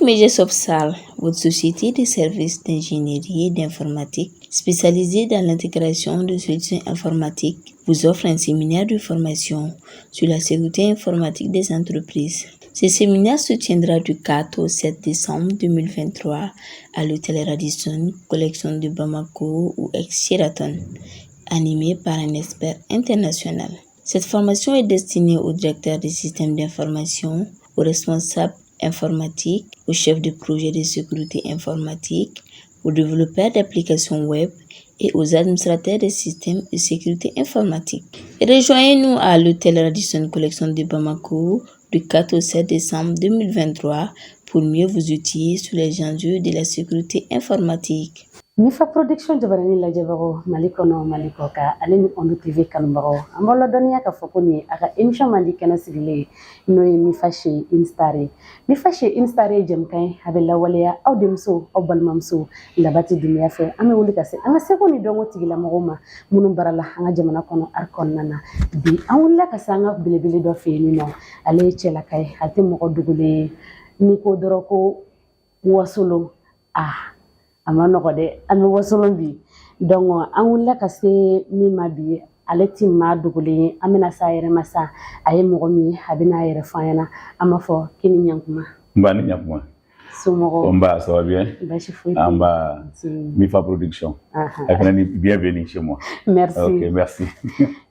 Tecmédia SARL, votre société de services d'ingénierie et d'informatique spécialisée dans l'intégration de solutions informatiques, vous offre un séminaire de formation sur la sécurité informatique des entreprises. Ce séminaire se tiendra du 4 au 7 décembre 2023 à l'hôtel Radisson, collection de Bamako ou ex-Sheraton, animé par un expert international. Cette formation est destinée aux directeurs des systèmes d'information, aux responsables informatiques, aux chefs de projet de sécurité informatique, aux développeurs d'applications web et aux administrateurs des systèmes de sécurité informatique. Rejoignez-nous à l'hôtel Radisson Collection de Bamako du 4 au 7 décembre 2023 pour mieux vous outiller sur les enjeux de la sécurité informatique. Mifa Production jabarani lajɛbagaw Mali kɔnɔ, Mali kɔ kan, ale ni Ondu TV kanubagaw, an b'aw ladɔnniya k'a fɔ ko nin ye a ka émission mandi kɛnɛ sigilen ye, n'o ye Mifa Chez une Star ye. Mifa Chez une Star ye jɛmukan ye, a bɛ lawaleya aw denmuso, aw balimamuso Labati Dunbiya fɛ. An bɛ wuli ka se an ka seko ni dɔnko tigilamɔgɔw ma minnu baara la an ka jamana kɔnɔ art kɔnɔna na. Bi an wulila ka se an ka belebele dɔ fɛ yen nɔ. Ale ye cɛlaka ye, a tɛ mɔgɔ dogolen ye. N'i ko dɔrɔn ko Wasolon, ah, a ma nɔgɔ dɛ, an bɛ Wasolon bi. Donc an wulila ka se min ma bi, ale ti maa dogolen ye. An bɛna s'a yɛrɛ ma sa. A ye mɔgɔ min ye, a bɛna a yɛrɛ fɔ an ɲɛna. An b'a fɔ k'i ni ɲankuma. Nba, ni ɲakuma. Somɔgɔw? Nba, ça va bien? Basi foyi tɛ. Nba. Mifa Production. Aw ni bienvenue chez moi. Merci. Ok, merci.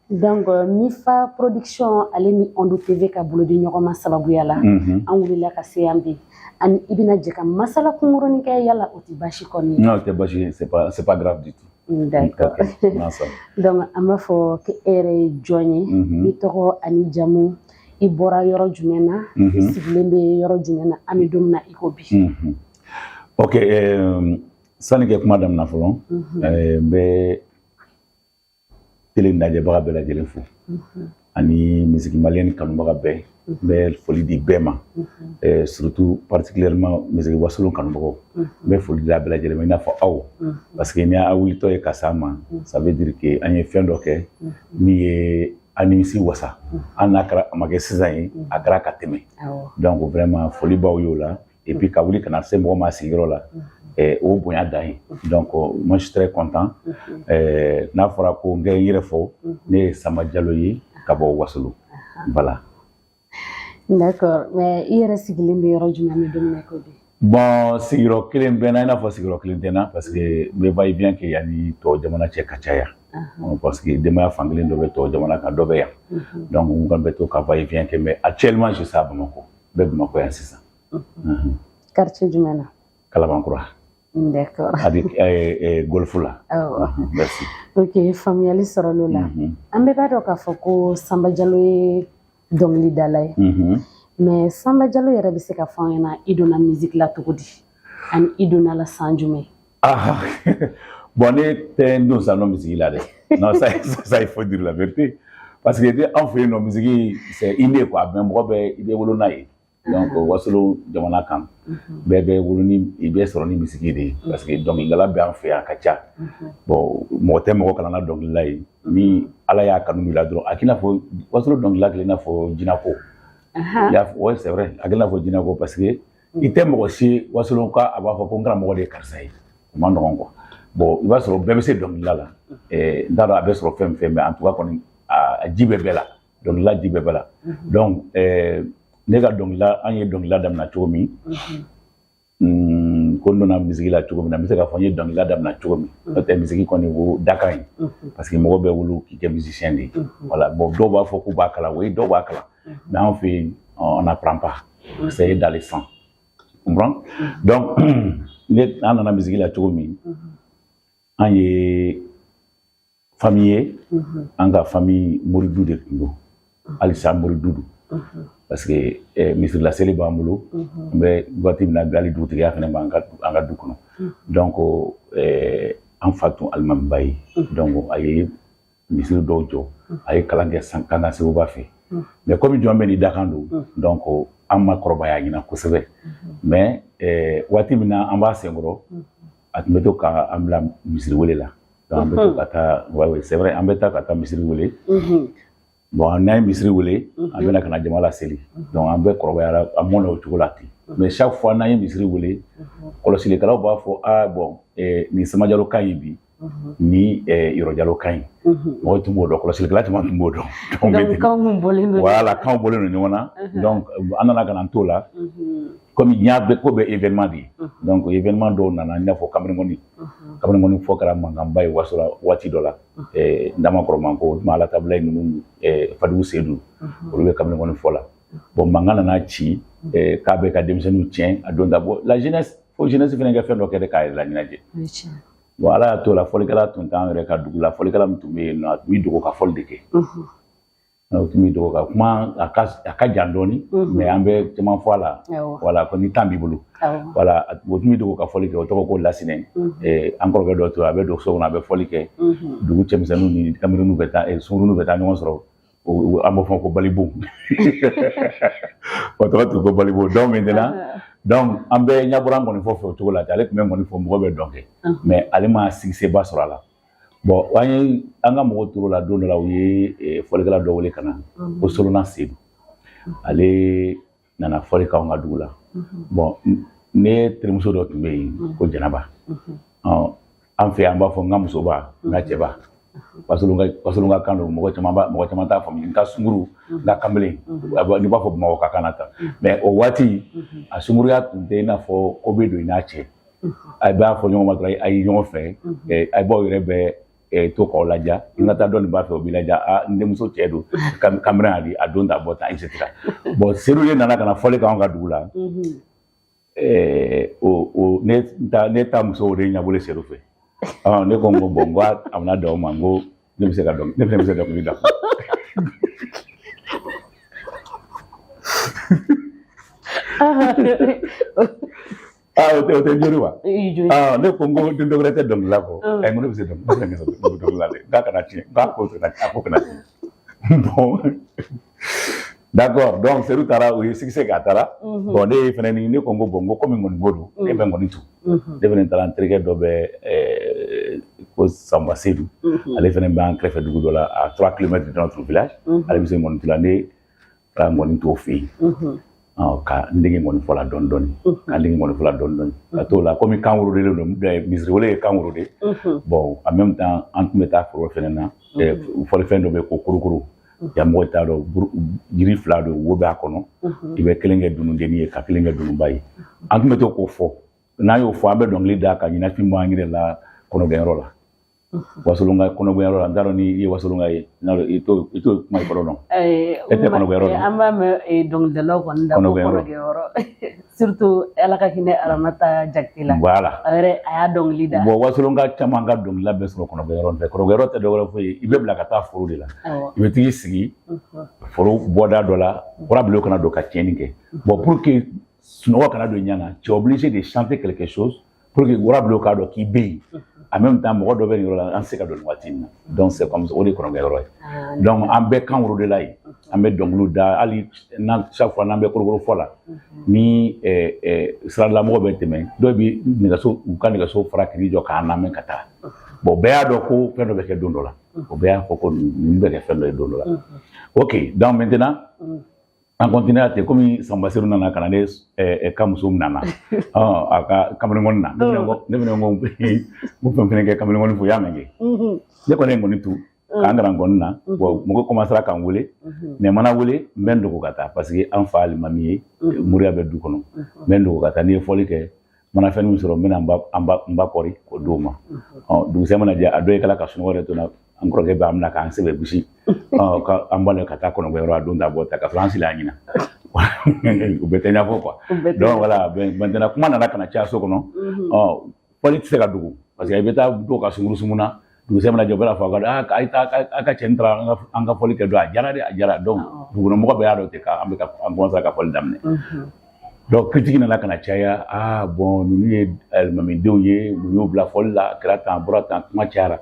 Donc Mifa Production, ale ni Ondu TV ka bolodi ɲɔgɔn ma sababuya la, an wulila ka se yan bi. Ani i bɛna jɛ ka masala kunkurunin kɛ. Yala o tɛ baasi kɔni ye? Non, tɛ baasi, c'est pas grave du tout. D'accord. Ok, ensemble. Donc an b'a fɔ ko e yɛrɛ ye jɔn ye? I tɔgɔ ani jamu, i bɔra yɔrɔ jumɛn na, i sigilen bɛ yɔrɔ jumɛn na, an bɛ don min na i ko bi? Ok, sani kɛ kuma daminɛ fɔlɔ, n bɛ télé lajɛbaga bɛɛ lajɛlen fo ani musique malienne kanubaga bɛɛ. N bɛ foli di bɛɛ ma, surtout particulièrement musique Wasolon kanubagaw. N bɛ foli di a bɛɛ lajɛlen ma, i n'a fɔ aw, parce que ni aw wulitɔ ye ka s'an ma, ça veut dire que an ye fɛn dɔ kɛ min ye an nimisi wasa. Hali n'a kɛra a ma kɛ sisan ye, a kɛra ka tɛmɛ. Donc vraiment, foli b'aw y'o la. Et puis ka wuli ka na se mɔgɔ ma sigiyɔrɔ la, o bonya dan ye. Donc moi, je suis très content. N'a fɔra ko n kɛ n yɛrɛ fɔ, ne ye Samba Jalo ye ka bɔ Wasolon, voilà. D'accord, mais i yɛrɛ sigilen bɛ yɔrɔ jumɛn, an bɛ don min na i ko bi? Bon, sigiyɔrɔ kelen bɛ n na, i n'a fɔ sigiyɔrɔ kelen tɛ n na, parce que n bɛ va et vient kɛ yanni tɔw jamana cɛ ka caya, parce que denbaya fankelen dɔ bɛ tɔw jamana kan, dɔ bɛ yan. Donc n kɔni bɛ to ka va et vient kɛ, mais actuellement je suis à Bamako. N bɛ Bamako yan sisan. Quartier jumɛn na? Kalabankura. Adi Golf la. Awɔ. Merci. Ok, faamuyali sɔrɔla o la. An bɛɛ b'a dɔn k'a fɔ ko Samba Jalo ye dɔnkilidala ye. Mais Samba Jalo yɛrɛ bɛ se ka fɔ an ɲɛna, i donna musique la cogo di, ani i donna la san jumɛn? Ah, bon, ne tɛ n don sa nɔ musique la dɛ. Non, ça, ça, il faut dire la vérité. Parce que an fɛ yen nɔ, musique, c'est inné quoi. Mais mɔgɔ bɛɛ, i bɛ wolo n'a ye. Donc Wasolon jamana kan, bɛɛ bɛ wolo ni, i bɛ sɔrɔ ni musique de ye. Parce que dɔnkilidala bɛ an fɛ yan, a ka ca. Bon, mɔgɔ tɛ mɔgɔ kalan na dɔnkilida ye. Ni Ala y'a kanu i la dɔrɔn, a k'i n'a fɔ Wasolon dɔnkilida kelen i n'a fɔ jinako. I y'a fɔ, ouais, c'est vrai, a k'i n'a fɔ jinako, parce que i tɛ mɔgɔ si Wasolon ka a b'a fɔ ko n karamɔgɔ de ye karisa ye. O ma nɔgɔn quoi. Bon, i b'a sɔrɔ bɛɛ bɛ se dɔnkilida la. N t'a dɔn a bɛ sɔrɔ fɛn fɛn, mais en tout cas kɔni, a ji bɛ bɛɛ la. Dɔnkilida ji bɛ bɛɛ la. Donc ne ka dɔnkilida, an ye dɔnkilida daminɛ cogo min, ko n donna musique la cogo min na, n bɛ se k'a fɔ n ye dɔnkilida daminɛ cogo min. N'o tɛ, musique kɔni, o dakan ye. Parce que mɔgɔ bɛ wolo k'i kɛ musicien de ye. Voilà, bon, dɔw b'a fɔ k'u b'a kalan, oui, dɔw b'a kalan. Mais an fɛ yen, on n'apprend pas. C'est dans le sang. Tu comprends? Donc ne, an nana musique la cogo min, an ye famille ye, an ka famille moridu de tun don. Halisa moridu don. Parce que misiri laseli b'an bolo. An bɛ waati min na bi, hali dugutigiya fana b'an ka an ka du kɔnɔ. Donc an fa tun alimamiba ye. Donc a ye misiri dɔw jɔ, a ye kalan kɛ san Kankan Seguba fɛ. Mais komi jɔn bɛ ni dakan don, donc an ma kɔrɔbaya ɲina kosɛbɛ. Mais waati min na an b'a senkɔrɔ, a tun bɛ to ka an bila misiri wele la. Donc an bɛ to ka taa, ouais, ouais, c'est vrai, an bɛ taa ka taa misiri wele. Bon, n'an ye misiri wele, an bɛna ka na jama laseli. Donc an bɛɛ kɔrɔbayara, an mɔna o cogo la ten. Mais chaque fois n'an ye misiri wele, kɔlɔsilikɛlaw b'a fɔ: ah bon, nin Samajalo ka ɲi bi, ni Yɔrɔjalo ka ɲi. Mɔgɔw tun b'o dɔn, kɔlɔsilikɛla caman tun b'o dɔn. Donc kanw kun bɔlen don. Voilà, kanw bɔlen don ɲɔgɔn na. Donc an nana ka na t'o la. Komi diɲɛ bɛɛ ko bɛ événement de ye. Donc événement dɔw nana, i n'a fɔ kamalenkɔni. Kamalenkɔni fɔ kɛra mankanba ye Wasola waati dɔ la. Damakɔrɔmanko, Ala tabila ninnu, Fadigu Sedu, olu bɛ kamalenkɔni fɔ la. Bon, mankan nana ci k'a bɛ ka denmisɛnninw tiɲɛ a don ta. Bon, la jeunesse, fo jeunesse fana ka fɛn dɔ kɛ de k'a yɛrɛ laɲɛnajɛ. Bon, Ala y'a to la, fɔlikɛla tun t'an yɛrɛ ka dugu la. Fɔlikɛla min tun bɛ yen nɔ, a tun b'i dogo ka fɔli de kɛ. O tun b'i dogo ka kuma, a ka jan dɔɔni, mais an bɛ caman fɔ a la. Voilà, ko ni temps b'i bolo. Voilà, o tun b'i dogo ka fɔli kɛ, o tɔgɔ ko Lasinɛ. An kɔrɔkɛ dɔ to, a bɛ don so kɔnɔ, a bɛ fɔli kɛ. Dugu cɛmisɛnninw ni kamelenninw bɛ taa, sunkuruninw bɛ taa ɲɔgɔn sɔrɔ. An b'o fɔ ko balibo. O tɔgɔ tun ko balibo. Donc maintenant, donc an bɛɛ ɲɛbɔra nkɔni fɔ fɛ o cogo la ten. Ale tun bɛ nkɔni fɔ, mɔgɔ bɛ dɔn kɛ. Mais ale ma succès ba sɔrɔ a la. Bon, an ye an ka mɔgɔw tor'o la don dɔ la, u ye fɔlikɛla dɔ wele ka na, ko Solona Sedu. Ale nana fɔli k'anw ka dugu la. Bon, ne terimuso dɔ tun bɛ yen ko Jɛnɛba. An fɛ an b'a fɔ n ka musoba, n ka cɛba. Wasolon ka kan don, mɔgɔ caman t'a faamu. N ka sunkuru, n ka kanbelen, n'i b'a fɔ Bamakɔ ka kan na tan. Mais o waati, a sunkuruya tun tɛ i n'a fɔ ko bɛ don i n'a cɛ. A b'a fɔ ɲɔgɔn ma dɔrɔn, a ye ɲɔgɔn fɛ, a b'aw yɛrɛ bɛ to k'aw laja. I ka taa dɔn nin b'a fɛ, o b'i laja. A n denmuso cɛ don, kanbelen a di, a don ta bɔ tan, et cetera. Bon, Sedu de nana ka na fɔli k'anw ka dugu la. O ne ta muso, o de ɲɛbɔlen Sedu fɛ. Ne ko n ko bon, n ko a bɛna dan o ma, n ko ne bɛ se ka dɔn, ne fana bɛ se ka dɔnkili da. Ah, o tɛ joli wa? Ne ko n ko den dɔ wɛrɛ tɛ dɔnkilila kɔ. N ko ne bɛ se dɔnkili la dɛ. N k'a kana tiɲɛ, n k'a ko kana, a ko kana tiɲɛ. Bon, d'accord. Donc Sedu taara, o ye succès kɛ, a taara. Bon, ne fana ni ne ko n ko bon, n ko komi nkɔni don, ne bɛ nkɔni tu. Ne fana taara, n terikɛ dɔ bɛ ko Sanba Sedu. Ale fana bɛ an kɛrɛfɛ dugu dɔ la, à 3 kilomètres de notre village. Ale bɛ se nkɔni tu la, ne taara nkɔni tu o fɛ yen. Ka n dege nkɔni fɔ la dɔɔni dɔɔni. Ka n dege nkɔni fɔ la dɔɔni dɔɔni. Ka t'o la, komi kan woroden don, misiri wele ye kan woroden. Bon, en même temps, an tun bɛ taa foro fɛnɛ na. Fɔlifɛn dɔ bɛ yen ko korokoro. Yan mɔgɔ t'a dɔn, jiri fila don, wo b'a kɔnɔ. I bɛ kelen kɛ dunundennin ye, ka kelen kɛ dununba ye. An tun bɛ to k'o fɔ. N'an y'o fɔ, an bɛ dɔnkili da ka ɲɛnafin bɔ an yɛrɛ la kɔnɔgɛnyɔrɔ la. Wasolon ka kɔnɔgɛnyɔrɔ la, n t'a dɔn ni i ye Wasolon ye, i t'o kuma kɔrɔ dɔn. E tɛ kɔnɔgɛnyɔrɔ dɔn? An b'a mɛn dɔnkilidalaw kɔni da ko kɔnɔgɛnyɔrɔ. Surtout Ala ka hinɛ Aramata Jakite la. Voilà. A yɛrɛ a y'a dɔnkili da. Bon, Wasolon ka caman ka dɔnkilida bɛ sɔrɔ kɔnɔgɛnyɔrɔ fɛ. Kɔnɔgɛnyɔrɔ tɛ dɔwɛrɛ foyi ye, i bɛ bila ka taa foro de la. I bɛ t'i sigi foro bɔda dɔ la, warabilenw kana don ka tiɲɛni kɛ. Bon, pour que sunɔgɔ kana don ɲɛ na, tu es obligé de chanter quelque chose pour que warabilenw k'a dɔn k'i bɛ yen. En même temps, mɔgɔ dɔ bɛ nin yɔrɔ la, an tɛ se ka don nin waati in na. Donc c'est comme ça, o de ye kɔnɔgɛnyɔrɔ ye. Donc an bɛɛ kan worodela yen, an bɛ dɔnkiliw da hali chaque fois n'an bɛ korokoro fɔ la, ni siradalamɔgɔ bɛ tɛmɛ, dɔw bɛ nɛgɛso, u ka nɛgɛso fara k'i jɔ k'an lamɛn ka taa. Bon, bɛɛ y'a dɔn ko fɛn dɔ bɛ kɛ don dɔ la. O bɛɛ y'a fɔ ko nin bɛ kɛ fɛn dɔ ye don dɔ la. Ok, donc maintenant, an continue a ten, komi Sanba Sedu nana ka na ne ka muso nana a ka kamalenkɔni na. Ne fana ko n ko fɛn fɛnɛ kɛ kamalenkɔni fo, y'a mɛn kɛ. Ne kɔni ye nkɔni tu k'an kalan nkɔni na. Bon, mɔgɔ commencera k'an wele, mais mana wele, n bɛ n dogo ka taa, parce que an fa alimami ye, moriya bɛ du kɔnɔ. N bɛ n dogo ka taa, n'i ye fɔli kɛ, mana fɛn min sɔrɔ, n bɛna n ba kɔri k'o d'o ma. Dugusɛ mana jɛ, a dɔ ye kala ka sunɔgɔ yɛrɛ to n na, an kɔrɔkɛ bɛ an bɛna k'an sɛbɛ gosi, an b'a ka taa kɔnɔgɛnyɔrɔ, a don ta bɔ ta ka sɔrɔ an sila an ɲina. U bɛɛ tɛ ɲɛfɔ quoi. Donc voilà, maintenant kuma nana ka na caya so kɔnɔ. Fɔli tɛ se ka dogo, parce que i bɛ taa dɔw ka sunguru sumu na, dugusɛ mana jɛ, u bɛna fɔ a a ka cɛnin taara an ka fɔli kɛ don, a diyara dɛ, a diyara. Donc dugukɔnɔmɔgɔ bɛɛ y'a dɔn ten k'an bɛ ka an commencé ka fɔli daminɛ. Donc critique nana ka na caya. Ah bon, ninnu ye alimamidenw ye, mun y'u bila fɔli la, a kɛra tan, a bɔra tan, kuma cayara.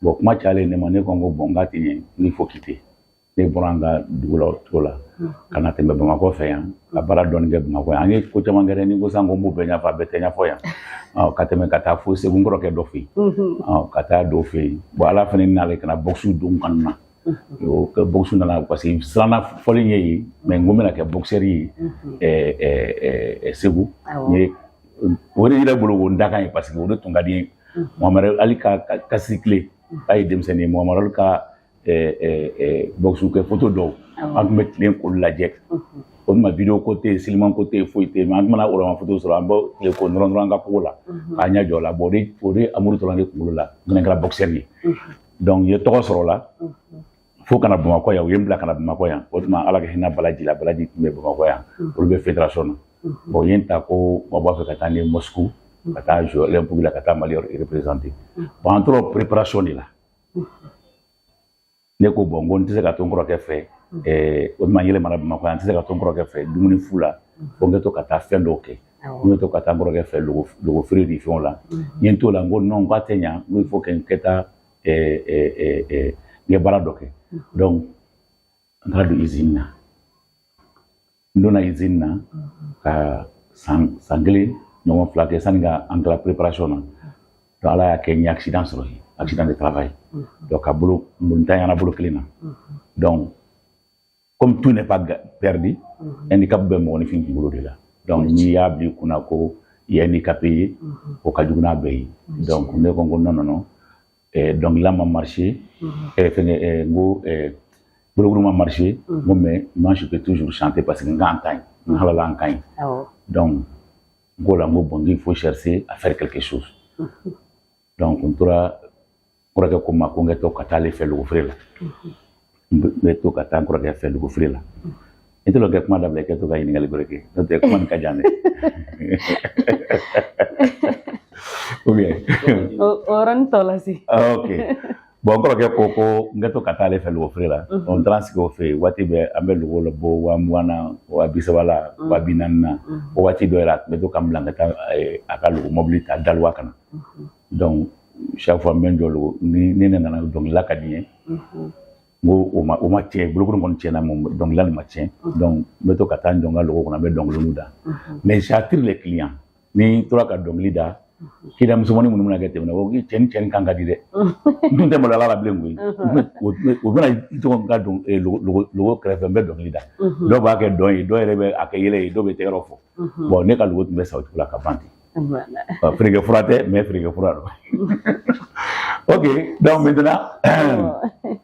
Bon, kuma cayalen ne ma, ne ko n ko bon, n k'a tɛ ɲɛ, il faut quitter. Ne bɔra an ka dugu la o cogo la ka na tɛmɛ Bamakɔ fɛ yan, ka baara dɔɔni kɛ Bamakɔ yan. An ye ko caman kɛ dɛ, ni ko sisan ko n b'o bɛɛ ɲɛfɔ, a bɛɛ tɛ ɲɛfɔ yan. Ka tɛmɛ ka taa fo Segu, n kɔrɔkɛ dɔ fɛ yen, ka taa dɔ fɛ yen. Bon, Ala fana n'ale kana boxe don n kanu na. O boxe nana parce que siranna fɔli ye yen, mais n ko n bɛna kɛ boxeur ye Segu. N ye o de yɛrɛ bolo ko n dakan ye, parce que o de tun ka di n ye. Muhamadu Ali ka kasiri a ye denmisɛnnin ye, Muhamadu Ali ka boxe kɛ photo dɔw, an tun bɛ tilen k'olu lajɛ. O tuma vidéo ko tɛ yen, siliman ko tɛ yen, foyi tɛ yen, mais an tun mana o photo sɔrɔ, an bɛ tilen k'o nɔrɔ nɔrɔ an ka kogo la k'a ɲɛ jɔ o la. Bon, o de amour tora ne kunkolo la, n fana kɛra boxeur ye. Donc n ye tɔgɔ sɔrɔ o la fo ka na Bamakɔ yan. U ye n bila ka na Bamakɔ yan. O tuma, Ala ka hinɛ Balaji la, Balaji tun bɛ Bamakɔ yan, olu bɛ fédération na. Bon, u ye n ta ko u b'a fɛ ka taa ni Moscou, ka taa Jeux olympiques la, ka taa Mali représenter. Bon, an tora préparation de la. Ne ko bon, n ko n tɛ se ka to n kɔrɔkɛ fɛ. O tuma n yɛlɛmana Bamakɔ yan, n tɛ se ka to n kɔrɔkɛ fɛ dumuni fu la, fo n ka to ka taa fɛn dɔw kɛ. N bɛ to ka taa n kɔrɔkɛ fɛ logo feere ni fɛnw la. N ye n t'o la, n ko non, k'a tɛ ɲa, n ko il faut que n kɛ taa n ye baara dɔ kɛ. Donc n taara don usine na. N donna usine na ka san 1 ɲɔgɔn 2 kɛ sani ka an kila préparation na. Donc Ala y'a kɛ, n ye accident sɔrɔ yen, accident de travail. Donc ka bolo n tanyana bolo kelen na. Donc comme tout n'est pas perdu, handicap bɛ mɔgɔninfin kunkolo de la. Donc n'i y'a bila i kunna ko i ye handicapé ye, o ka jugu n'a bɛɛ ye. Donc ne ko n ko non, non, non, dɔnkilida ma marché, fɛngɛ, n ko bolokuru ma marché, n ko mais moi je peux toujours chanter parce que n kan ka ɲi, n halala n ka ɲi. Donc n ko la, n ko bon, il faut chercher à faire quelque chose. Donc n tora, kɔrɔkɛ ko n ma ko n ka to ka taa ale fɛ logofeere la. N bɛ to ka taa n kɔrɔkɛ fɛ logofeere la. I tɛ kɛ kuma dabila, i ka to ka ɲininkali wɛrɛ kɛ, n'o tɛ kuma nin ka jan dɛ, ou bien? O yɔrɔnin tɔ lase. Ok, bon, n kɔrɔkɛ ko ko n ka to ka taa ale fɛ logofeere la. N taara n sigi o fɛ yen. Waati bɛɛ an bɛ logo bɔ 20 000 na, 30 000 la, 40 000 na. O waati dɔ yɛrɛ, a tun bɛ to ka n bila n ka taa a ka logo mobili ta Daloa ka na. Donc chaque fois n bɛ n jɔ logo ni ne nana, dɔnkilida ka di n ye. N ko o ma tiɲɛ, bolokuru kɔni tiɲɛna, mais dɔnkilida nin ma tiɲɛ. Donc n bɛ to ka taa n jɔ n ka logo kɔnɔ, n bɛ dɔnkiliw da, mais j'attire les clients. Ni n tora ka dɔnkili da, client musomanin minnu bɛna kɛ tɛmɛna, o cɛ ni cɛ ni kan ka di dɛ. N tun tɛ maloya la bilen koyi. U bɛna i tɔgɔ n ka don logo kɛrɛfɛ, n bɛ dɔnkili da. Dɔw b'a kɛ dɔn ye, dɔw yɛrɛ bɛ a kɛ yɛlɛ ye, dɔw bɛ tɛgɛrɛ fɔ. Bon, ne ka logo tun bɛ sa o cogo la ka ban ten. Feerekɛ fura tɛ, mais feerekɛ fura don. Ok, donc maintenant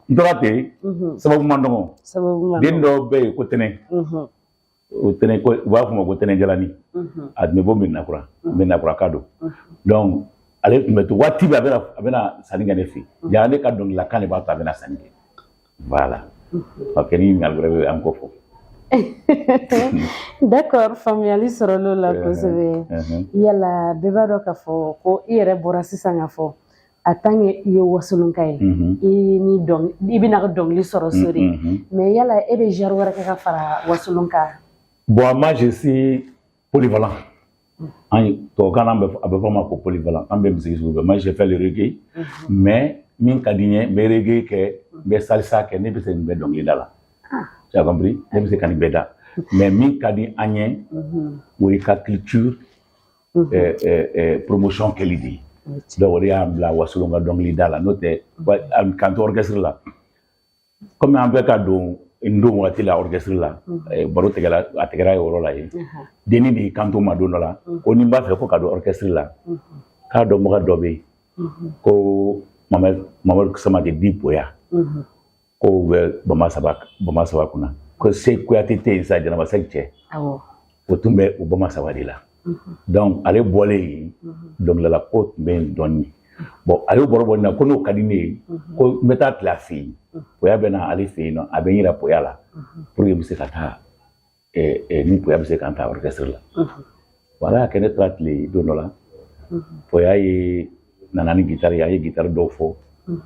n tora ten, sababu man dɔgɔ. Den dɔw bɛ yen ko tɛnɛ, o tɛnɛ ko u b'a fɔ o ma ko tɛnɛ jalani. A tun bɛ bɔ Medinakura, Medinakura ka don. Donc ale tun bɛ to waati bɛɛ, a bɛna sanni kɛ ne fɛ yen. Ja ne ka dɔnkilila kan de b'a to a bɛna sanni kɛ. Voilà. Ok, ni ɲininkali wɛrɛ bɛ, an k'o fɔ. D'accord, faamuyali sɔrɔla o la kosɛbɛ. Yala bɛɛ b'a dɔn k'a fɔ ko i yɛrɛ bɔra sisan k'a fɔ en tant que i ye wasolonka ye, i ni dɔn i bɛna dɔnkili sɔrɔ so de, mais yala e bɛ genre wɛrɛ kɛ ka fara wasolon kan? Bon, moi je suis polyvalent. An tubabukan na, a bɛ fɔ o ma ko polyvalent. An bɛ musique sugu bɛɛ. Moi je fais le reggae, mais min ka di n ye, n bɛ reggae kɛ, n bɛ salsa kɛ, ne bɛ se nin bɛɛ dɔnkili da la. Tu as compris? Ne bɛ se ka nin bɛɛ da. Mais min ka di an ye, o ye ka culture promotion kɛli de ye. Donc o de y'an bila wasolon ka dɔnkili da la. N'o tɛ, k'an to orchestre la, komi an bɛ ka don n don waati la orchestre la, baro tigɛla, a tigɛra yɔrɔ la yen. Denni de y'i kanto ma don dɔ la ko ni n b'a fɛ ko ka don orchestre la, k'a dɔnbaga dɔ bɛ yen ko Mamadu Samake di Poya, ko bɛ Bama Saba kunna, ko Se Kuyate tɛ yen sisan, Jɛnɛba Sɛki cɛ, o tun bɛ o Bama Saba de la. Donc ale bɔlen yen, dɔnkilidala ko tun bɛ yen dɔɔnin. Bon, a y'o baro bɔ nin na ko n'o ka di ne ye, ko n bɛ taa tile a fɛ yen. Poya bɛ na ale fɛ yen nɔ, a bɛ n yira Poya la pour que n bɛ se ka taa ni Poya bɛ se k'an ta orchestre la. Ala y'a kɛ, ne taara tile don dɔ la, Poya ye nana ni guitare ye, a ye guitare dɔw fɔ.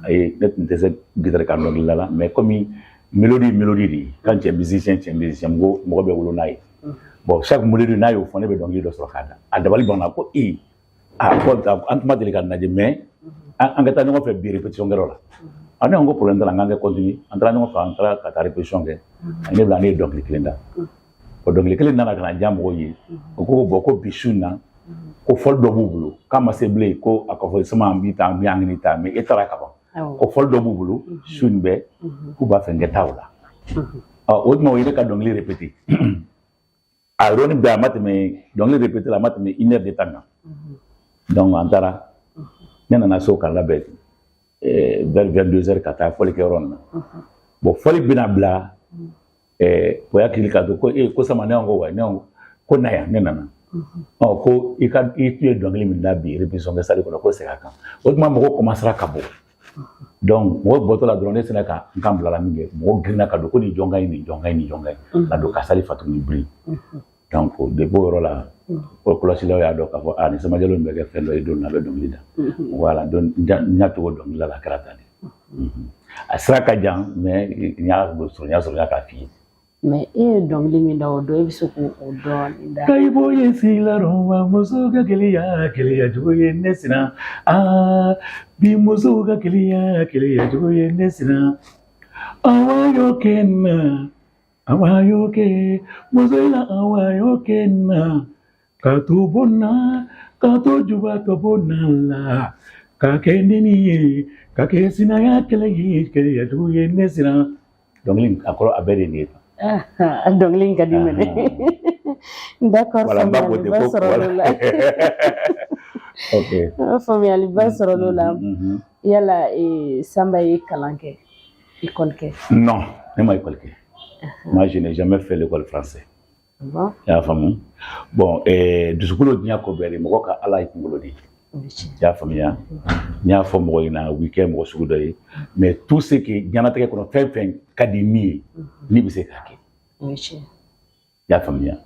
A ye ne tun tɛ se guitare kan dɔnkilida la, mais comme mélodie, mélodie de ye quand tu es musicien, tu es musicien, mɔgɔ bɛ wolo n'a ye. Bon, chaque mélodie n'a y'o fɔ, ne bɛ dɔnkili dɔ sɔrɔ k'a da. A dabali banna ko ee, a ko an tun ma deli ka lajɛ, mais an ka taa ɲɔgɔn fɛ bi répétition kɛyɔrɔ la. A ne ko problème t'a la, n k'an kɛ continuer. An taara ɲɔgɔn fɛ, an taara ka taa répétition kɛ. A ye ne bila, ne ye dɔnkili kelen da. O dɔnkili kelen nana ka na diya mɔgɔw ye. O ko bon, ko bi su in na, ko fɔli dɔ b'u bolo k'a ma se bilen, ko a ka fɔ sama an b'i ta, an bɛ an ta, mais e taara ka ban. Ko fɔli dɔ b'u bolo su nin bɛɛ, k'u b'a fɛ n ka taa o la. Ɔ, o tuma o ye ne ka dɔnkili répété. A yɔrɔnin bɛɛ, a ma tɛmɛ, dɔnkili répété la, a ma tɛmɛ une heure de temps kan. Donc an taara, ne nana so ka labɛn vers 22 heures ka taa fɔlikɛyɔrɔ nin na. Bon, fɔli bɛna bila, o y'a kili ka to ko e ko Sama. Ne ko wa, ne ko na yan. Ne nana, ɔ, ko i ka i tun ye dɔnkili min da bi répétition kɛ salle kɔnɔ, ko segin a kan. O tuma mɔgɔw commencera ka bɔ. Donc mɔgɔ bɔtɔ la dɔrɔn, ne sera ka n kan bila la min kɛ, mɔgɔ girinna ka don ko nin jɔn ka ɲi, nin jɔn ka ɲi, nin jɔn ka ɲi, ka don ka salle fa tuguni biri. Donc depuis o yɔrɔ la, kɔlɔsilaw y'a dɔn k'a fɔ a nin Samba Diallo nin bɛ kɛ fɛn dɔ ye don min na, a bɛ dɔnkili da. Voilà, donc n y'a cogo dɔnkili la, a kɛra tan de. A sira ka jan, mais n y'a sɔrɔ, n y'a sɔrɔ, n y'a k'a f'i ye. Mais e ye dɔnkili min da o don, e bɛ se k'o dɔɔnin da? Kayibo ye silarɔn, muso ka keleya, keleya jugu ye ne siran. Aa, bi musow ka keleya, keleya jugu ye ne siran. Awa y'o kɛ n na, awa y'o kɛ muso la, awa y'o kɛ n na, ka to bon na, ka to juba tɔ bon na la, ka kɛ nini ye, ka kɛ sinaya kɛlɛ ye, keleya jugu ye ne siran. Dɔnkili a kɔrɔ a bɛɛ de ye nin ye. Dɔnkili in ka di mɛnɛ. D'accord. Voilà, n b'a ko ten faamuyaliba ko sɔrɔ l'o la. Ok. Faamuyaliba sɔrɔ l'o la. Yala Samba ye kalan kɛ, école kɛ? Non, ne ma école kɛ. Moi, je n'ai jamais fait l'école française. Bon. I y'a faamu? Bon, dusukolo diɲɛ ko bɛɛ de, mɔgɔ ka Ala ye kunkolo de ye. O bɛ tiɲɛ. I y'a faamuya? N y'a fɔ mɔgɔ ɲɛna, u bɛ kɛ mɔgɔ sugu dɔ ye. Mais tout ce qui diɲɛlatigɛ kɔnɔ, fɛn fɛn ka di min ye, ni bɛ se k'a kɛ. O bɛ tiɲɛ. I y'a faamuya?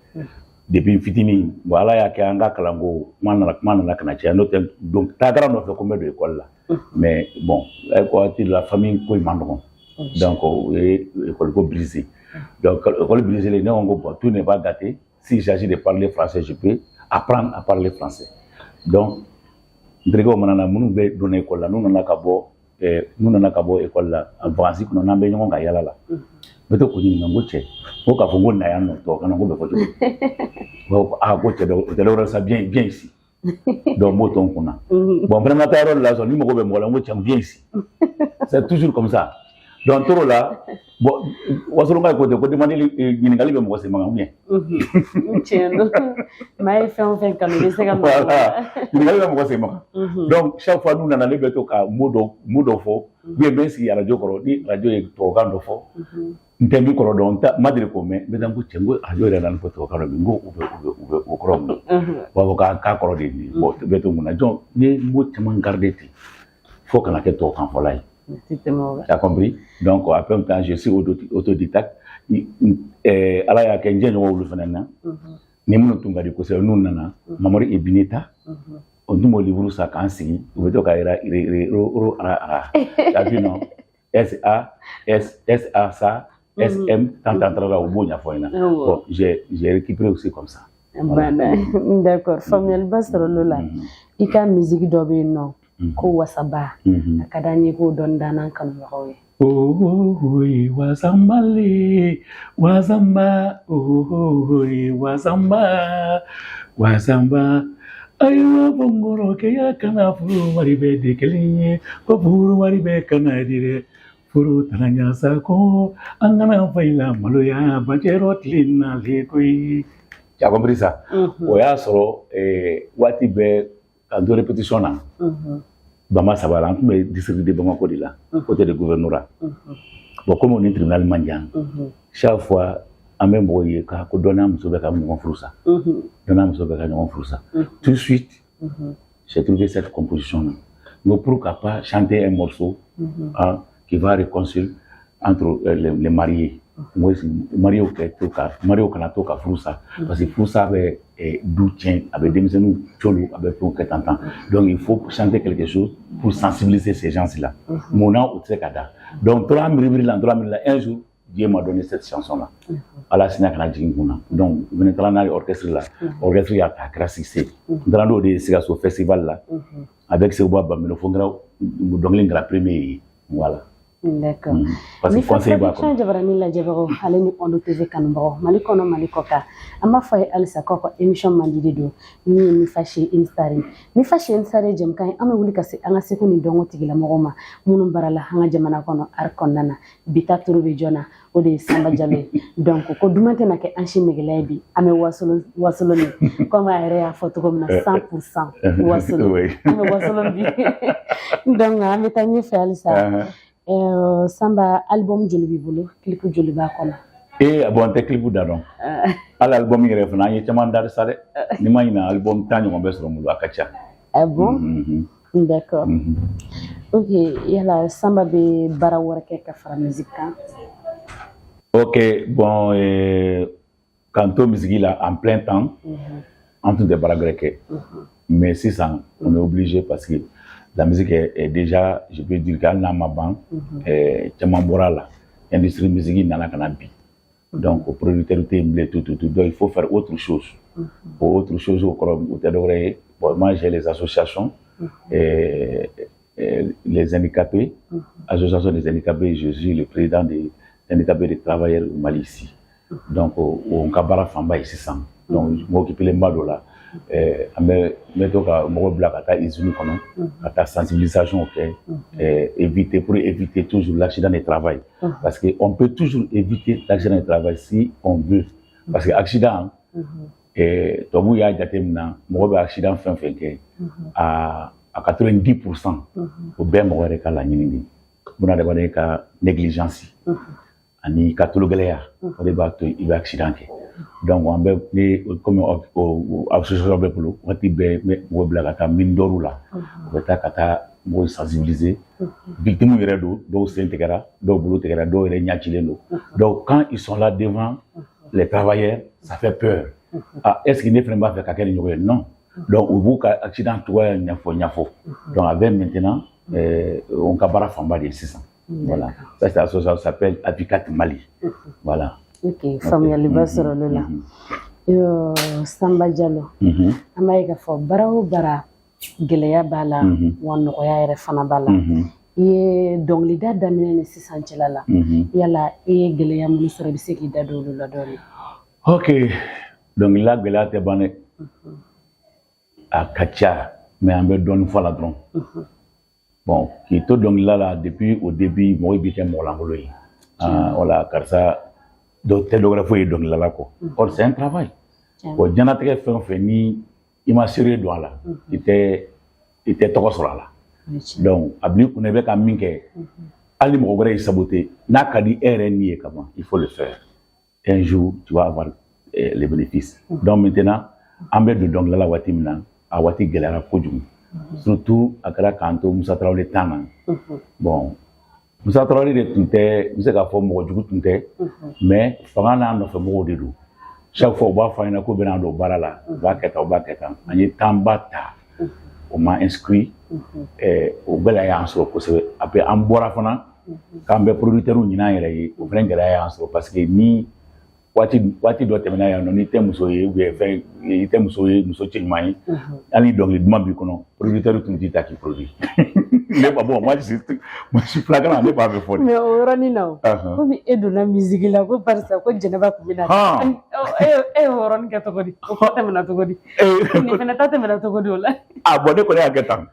Depuis n fitinin, bon, Ala y'a kɛ an ka kalanko kuma nana ka na caya, n'o tɛ donc taagara nɔfɛ ko n bɛ don école la. Mais bon, waati la famille ko in man nɔgɔn. Donc o ye école ko brisé. Donc école brisée, ne ko bon, tout n'est pas gâté. S'il s'agit de parler français, je peux apprendre à parler français. Donc n terikɛw mana na, minnu bɛ donna école la, n'u nana ka bɔ école la en vacances kɔnɔ, n'an bɛ ɲɔgɔn kan yala la, n bɛ to k'u ɲininka, n ko cɛ, ko k'a fɔ n ko na yan nɔ, tubabukan na, ko bɛ fɔ cogo di? U b'a fɔ ko aa, ko cɛ dɔ o tɛ dɔwɛrɛ sa, viens, viens ici. Donc n b'o to n kunna. Bon, n fana ma taa yɔrɔ dɔ la sɔrɔ ni mago bɛ mɔgɔ la, n ko cɛ, viens ici. C'est toujours comme ça. Donc n tor'o la. Bon, wasolonka ko ten ko demande, ɲininkali bɛ mɔgɔ sen mankan ou bien? Tiɲɛ don, maa ye fɛn o fɛn kanu, i bɛ se ka nɔ. Voilà, ɲininkali bɛ mɔgɔ sen mankan. Donc chaque fois n'u nana, ne bɛ to ka mot dɔ fɔ, ou bien n bɛ n sigi arajo kɔrɔ, ni arajo ye tubabukan dɔ fɔ, n tɛ min kɔrɔ dɔn, n ma deli k'o mɛn, n bɛ taa n ko cɛ, n ko arajo yɛrɛ nana fɔ tubabukan dɔ bi, n ko u bɛ o kɔrɔ mun? U b'a fɔ k'a kɔrɔ de ye nin ye. Bon, bɛ to mun na? Donc n ye mot caman garder ten fo kana kɛ tubabukan fɔla ye. Tɛ tɛmɛ o kan. Tu as compris? Donc, en même temps, je suis autodidacte. Ala y'a kɛ n jɛɲɔgɔn olu fana na. Ni minnu tun ka di kosɛbɛ, n'u nana, Mamadu Ibinita, o dun b'o livre san k'an sigi, u bɛ to ka yɛrɛ re ro ro ara ara. Tu as vu, non? S A S S A sa S M tan tan tan, u b'o ɲɛfɔ n ɲɛna. Bon, j'ai récupéré aussi comme ça. Banna, d'accord, faamuyaliba sɔrɔ l'o la. I ka musique dɔ bɛ yen nɔ ko Wasaba, a ka d'an ye k'o dɔn da n'an kanubagaw ye. Oh, wasambale, wasamba, oh, wasamba, wasamba. Ayiwa, bongoro kɛya kana furu wari bɛ di kelen ye, ko furu wari bɛ kana di dɛ. Furu tana ɲasa ko an kana fa i la maloya bajɛrɔ tile nalen koyi. Tu as compris ça? O y'a sɔrɔ waati bɛɛ k'an to répétition na. Bama saba la, an tun bɛ district de Bamako de la, côté de gouvernorat. Bon, comme o ni tribunal man jan, chaque fois an bɛ mɔgɔw ye k'a ko dɔ n'a muso bɛ ka ɲɔgɔn furu sa, dɔ n'a muso bɛ ka ɲɔgɔn furu sa. Tout de suite, j'ai trouvé cette composition là. Donc pourquoi pas chanter un morceau, hein, qui va réconcilier entre les mariés. Mariés kɛ to ka mariés kana to ka furu sa, parce que furu sa bɛ du tiɲɛ, a bɛ denmisɛnninw colu, a bɛ fɛnw kɛ tan tan. Donc il faut chanter quelque chose pour sensibiliser ces gens là. Munna u tɛ se ka da? Donc tora miiri miiri la, n tora miiri la, un jour Dieu m'a donné cette chanson là. Ala sinna ka na jigin n kunna. Donc n fɛnɛ taara n'a ye orchestre la, orchestre y'a ta, a kɛra succès. N taara n'o de ye Sikaso festival la avec Seguba Bambino, fo n kɛra dɔnkili in kɛra premier ye. Voilà. D'accord. Parce que conseil b'a kɔnɔ. Jabarani lajɛbagaw ale ni Ondo TV kanubagaw, Mali kɔnɔ, Mali kɔ kan, an b'a fɔ a ye halisa k'aw ka émission mandi de don min ye Mifa chez une star ye. Mifa chez une star ye jɛmukan ye, an bɛ wuli ka se an ka seko ni dɔnko tigilamɔgɔw ma minnu baara la an ka jamana kɔnɔ art kɔnɔna na. Bi ta turu bɛ jɔn na? O de ye Sanba Jalo ye. Donc ko duman tɛna kɛ an si negela ye bi, an bɛ wasolo wasolo ni comme a yɛrɛ y'a fɔ cogo min na, 100% wasolo, an bɛ wasolo bi. Donc an bɛ taa ɲɛfɛ halisa. Samba, album joli b'i bolo? Clip joli b'a kɔnɔ? Ee bon, n tɛ clip da dɔn. Hali album yɛrɛ fana, an ye caman da sa dɛ. Ni ma ɲina, album 10 ɲɔgɔn bɛ sɔrɔ n bolo, a ka ca. Ah bon? D'accord. Ok, yala Samba bɛ baara wɛrɛ kɛ ka fara musique kan? Ok, bon, k'an to musique la en plein temps, an tun tɛ baara wɛrɛ kɛ. Mais sisan, on est obligé parce que la musique est déjà, je peux dire qu'hali n'a ma ban, caman bɔra la. Industrie musique nana ka na bi. Donc, o producteur tɛ yen bilen, tout, tout, tout. Donc, il faut faire autre chose. O autre chose, o kɔrɔ, o tɛ dɔwɛrɛ ye. Bon, moi, j'ai les associations, et les handicapés, association des handicapés, je suis le président des handicapés des travailleurs au Mali ici. Donc, o n ka baara fanba ye sisan. Donc, n occupé ba dɔ la. An bɛ n bɛ to ka mɔgɔw bila ka taa usine kɔnɔ, ka taa sensibilisation kɛ, éviter pour éviter toujours l'accident de travail. Parce que on peut toujours éviter l'accident de travail si on veut. Parce que accident, tubabuw y'a jateminɛ, mɔgɔ bɛ accident fɛn fɛn kɛ, a 90%, o bɛɛ mɔgɔ yɛrɛ ka laɲini de ye. Bunadamaden ka négligence ani ka tulogɛlɛya, o de b'a to i bɛ accident kɛ. Donc an bɛ ne komi o association bɛ bolo, waati bɛɛ n bɛ mɔgɔw bila ka taa mine d'or la, u bɛ taa ka taa mɔgɔw sensibiliser. Victime yɛrɛ don, dɔw sen tigɛra, dɔw bolo tigɛra, dɔw yɛrɛ ɲɛ cilen don. Donc quand ils sont là devant les travailleurs, ça fait peur. Ah, est-ce que ne fana b'a fɛ ka kɛ nin ɲɔgɔn ye? Non. Donc u b'u ka accident cogoya ɲɛfɔ ɲɛfɔ. Donc avec maintenant, on ka baara fanba de ye sisan. Voilà, ça, c'est l'association s'appelle Apicat Mali. Voilà. Ok, faamuyaliba sɔrɔ olu la. Samba Jalo, an b'a ye k'a fɔ baara o baara, gɛlɛya b'a la, wa nɔgɔya yɛrɛ fana b'a la. I ye dɔnkilida daminɛ ni sisan cɛla la, yala i ye gɛlɛya minnu sɔrɔ, i bɛ se k'i da don olu la dɔɔnin? Ok, dɔnkilida gɛlɛya tɛ ban dɛ, a ka ca, mais an bɛ dɔɔnin fɔ a la dɔrɔn. Bon, k'i to dɔnkilida la, depuis au début, mɔgɔw b'i kɛ mɔgɔlankolon ye. Ah, voilà, karisa dɔw tɛ dɔwɛrɛ foyi ye dɔnkilidala kɔ. Or c'est un travail. Bon, diɲɛlatigɛ fɛn o fɛn, ni i ma sérieux don a la, i tɛ tɔgɔ sɔrɔ a la. Donc a bil'i kunna i bɛ ka min kɛ, hali ni mɔgɔ wɛrɛ y'i saboter, n'a ka di e yɛrɛ ni ye ka ban, il faut le faire. Un jour, tu vas avoir les bénéfices. Donc maintenant, an bɛ don dɔnkilida la waati min na, a waati gɛlɛyara kojugu. Surtout a kɛra k'an to Musa Tarawele tan na. Bon, Musa Tarawele de tun tɛ, n bɛ se k'a fɔ mɔgɔ jugu tun tɛ, mais fanga n'a nɔfɛ mɔgɔw de don. Chaque fois u b'a fɔ an ɲɛna k'u bɛna don baara la, u b'a kɛ tan, u b'a kɛ tan. An ye temps ba ta, o ma inscrit, o gɛlɛya y'an sɔrɔ kosɛbɛ. Après an bɔra fana k'an bɛ producteurs ɲini an yɛrɛ ye, o fana gɛlɛya y'an sɔrɔ parce que ni waati dɔ tɛmɛna yan nɔ, n'i tɛ muso ye ou bien fɛn, i tɛ muso ye, muso cɛ ɲuman ye, hali ni dɔnkili duman b'i kɔnɔ, producteur tun t'i ta k'i produit. Ne ba, bon, moi je suis flagrant, ne b'a bɛɛ fɔ de. Mais o yɔrɔnin na, o komi e donna musique la ko barisa ko Jɛnɛba tun bɛ na, e y'o yɔrɔnin kɛ cogo di? O ko tɛmɛna cogo di? Nin fana ta tɛmɛna cogo di o la? Ah bon, ne kɔni y'a kɛ tan.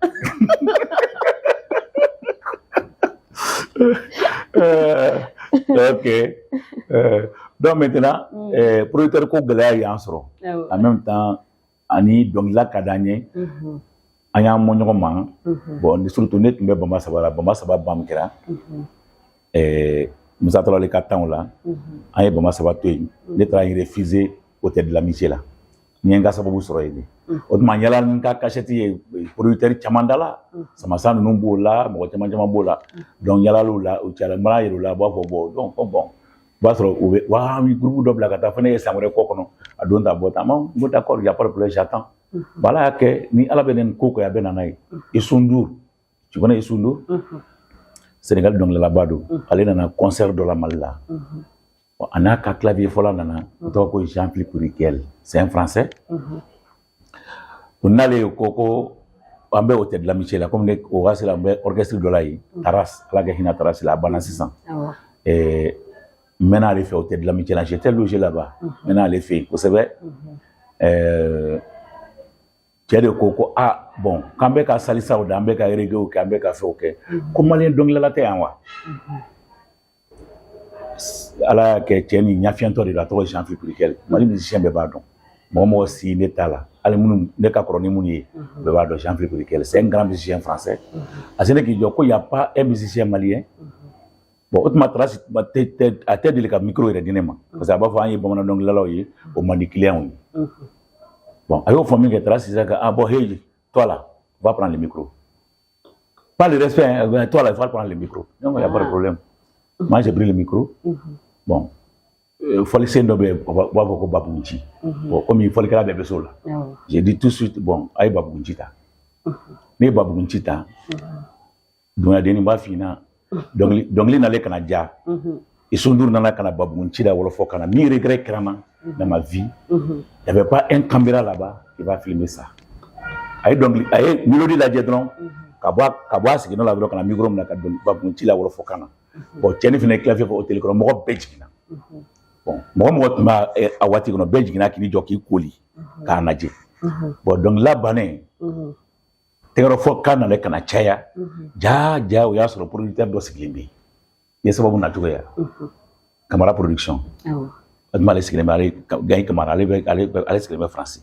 Ok. Donc maintenant, producteur ko gɛlɛya y'an sɔrɔ. En même temps, ani dɔnkilida ka d'an ye. An y'an mɔ ɲɔgɔn ma. Bon, surtout ne tun bɛ Bama Saba la. Bama Saba ban kɛra. Musa Tarawele ka temps la. An ye Bama Saba to yen. Ne taara n refuser hôtel de l'amitié la. N ye n ka sababu sɔrɔ yen de. O tuma n yala n ka cachette ye producteur caman da la. Samasa ninnu b'o la, mɔgɔ caman caman b'o la. Donc n yalal'o la, o cayala, n b'a yir'u la, u b'a fɔ bon, donc ko bon. O b'a sɔrɔ u bɛ wa an bɛ groupe dɔ bila ka taa fo ne ye san wɛrɛ kɔ kɔnɔ, a don ta bɔ tan. N ko d'accord, y a pas de problème, j'attends. Bon, Ala y'a kɛ ni Ala bɛ nin ko kɛ, a bɛ na n'a ye. Youssou N'Dour, tu connais Youssou N'Dour? Sénégal dɔnkilidalaba don. Ale nana concert dɔ la Mali la. A n'a ka clavier fɔla nana, o tɔgɔ ko Jean-Philippe Rykiel, c'est un Français. O n'ale ko ko An bɛ Hôtel de l'Amitié la, comme ne o waati la n bɛ orchestre dɔ la yen, Taras, Ala ka hinɛ Taras la, a banna sisan. N mɛnna ale fɛ Hôtel de l'Amitié la, j'étais logé là-bas. N mɛnna ale fɛ yen kosɛbɛ. Cɛ de ko ko ah bon, k'an bɛ ka salsaw da, an bɛ ka reggaew kɛ, an bɛ ka fɛnw kɛ, ko malien dɔnkilidala tɛ yan wa? Ala y'a kɛ, cɛ ni ɲafiyɛntɔ de don, a tɔgɔ ye Jean-Philippe Riquel. Mali musicien bɛɛ b'a dɔn, mɔgɔ mɔgɔ si ne t'a la, hali minnu ne ka kɔrɔ ni minnu ye, bɛɛ b'a dɔn Jean-Philippe Riquel, c'est un grand musicien français. A sene k'i jɔ ko y a pas un musicien malien. Bon, o tuma Taras a tɛ deli ka micro yɛrɛ di ne ma, parce que a b'a fɔ an ye bamanan dɔnkilidalaw ye, o man di client ye. Bon, a y'o fɔ min kɛ, Taras sisan ka ah bon, hey, toi là, va prendre le micro. Pas le respect, hein, toi là, va prendre le micro. Donc il y a pas de problème, moi j'ai pris le micro. Bon, fɔlisen dɔ bɛ yen, u b'a fɔ ko Babugunci. Bon, komi fɔlikɛla bɛɛ bɛ so la, j'ai dit tout de suite, bon, a ye Babugunci ta. Ne ye Babugunci ta, dunyadenni b'a f'i ɲɛna, dɔnkili dɔnkili nalen ka na diya. Youssou N'Dour nana ka na Babugunci da wɔlɔfɔ ka na min regret kɛra n na dans ma vie. Il n'y avait pas un caméra là-bas qui va filmer ça. A ye dɔnkili, a ye mélodie lajɛ dɔrɔn, ka bɔ a siginɔ la dɔrɔn, ka na micro minɛ ka dɔnkili Babugunci la wɔlɔfɔ kan na. Bon, cɛnin fana ye clavier fɔ hôtel kɔnɔ, mɔgɔ bɛɛ jiginna. Bon, mɔgɔ mɔgɔ tun b'a a waati kɔnɔ, bɛɛ jiginna k'i jɔ k'i koli k'a lajɛ. Bon, dɔnkilila bannen, tɛgɛrɛ fɔ kan nana ka na caya. Ja ja, o y'a sɔrɔ producteur dɔ sigilen bɛ yen. I ye sababu nacogo ye, Kamara Production. O tuma ale sigilen bɛ, ale Gayi Kamara, ale bɛ ale sigilen bɛ Faransi.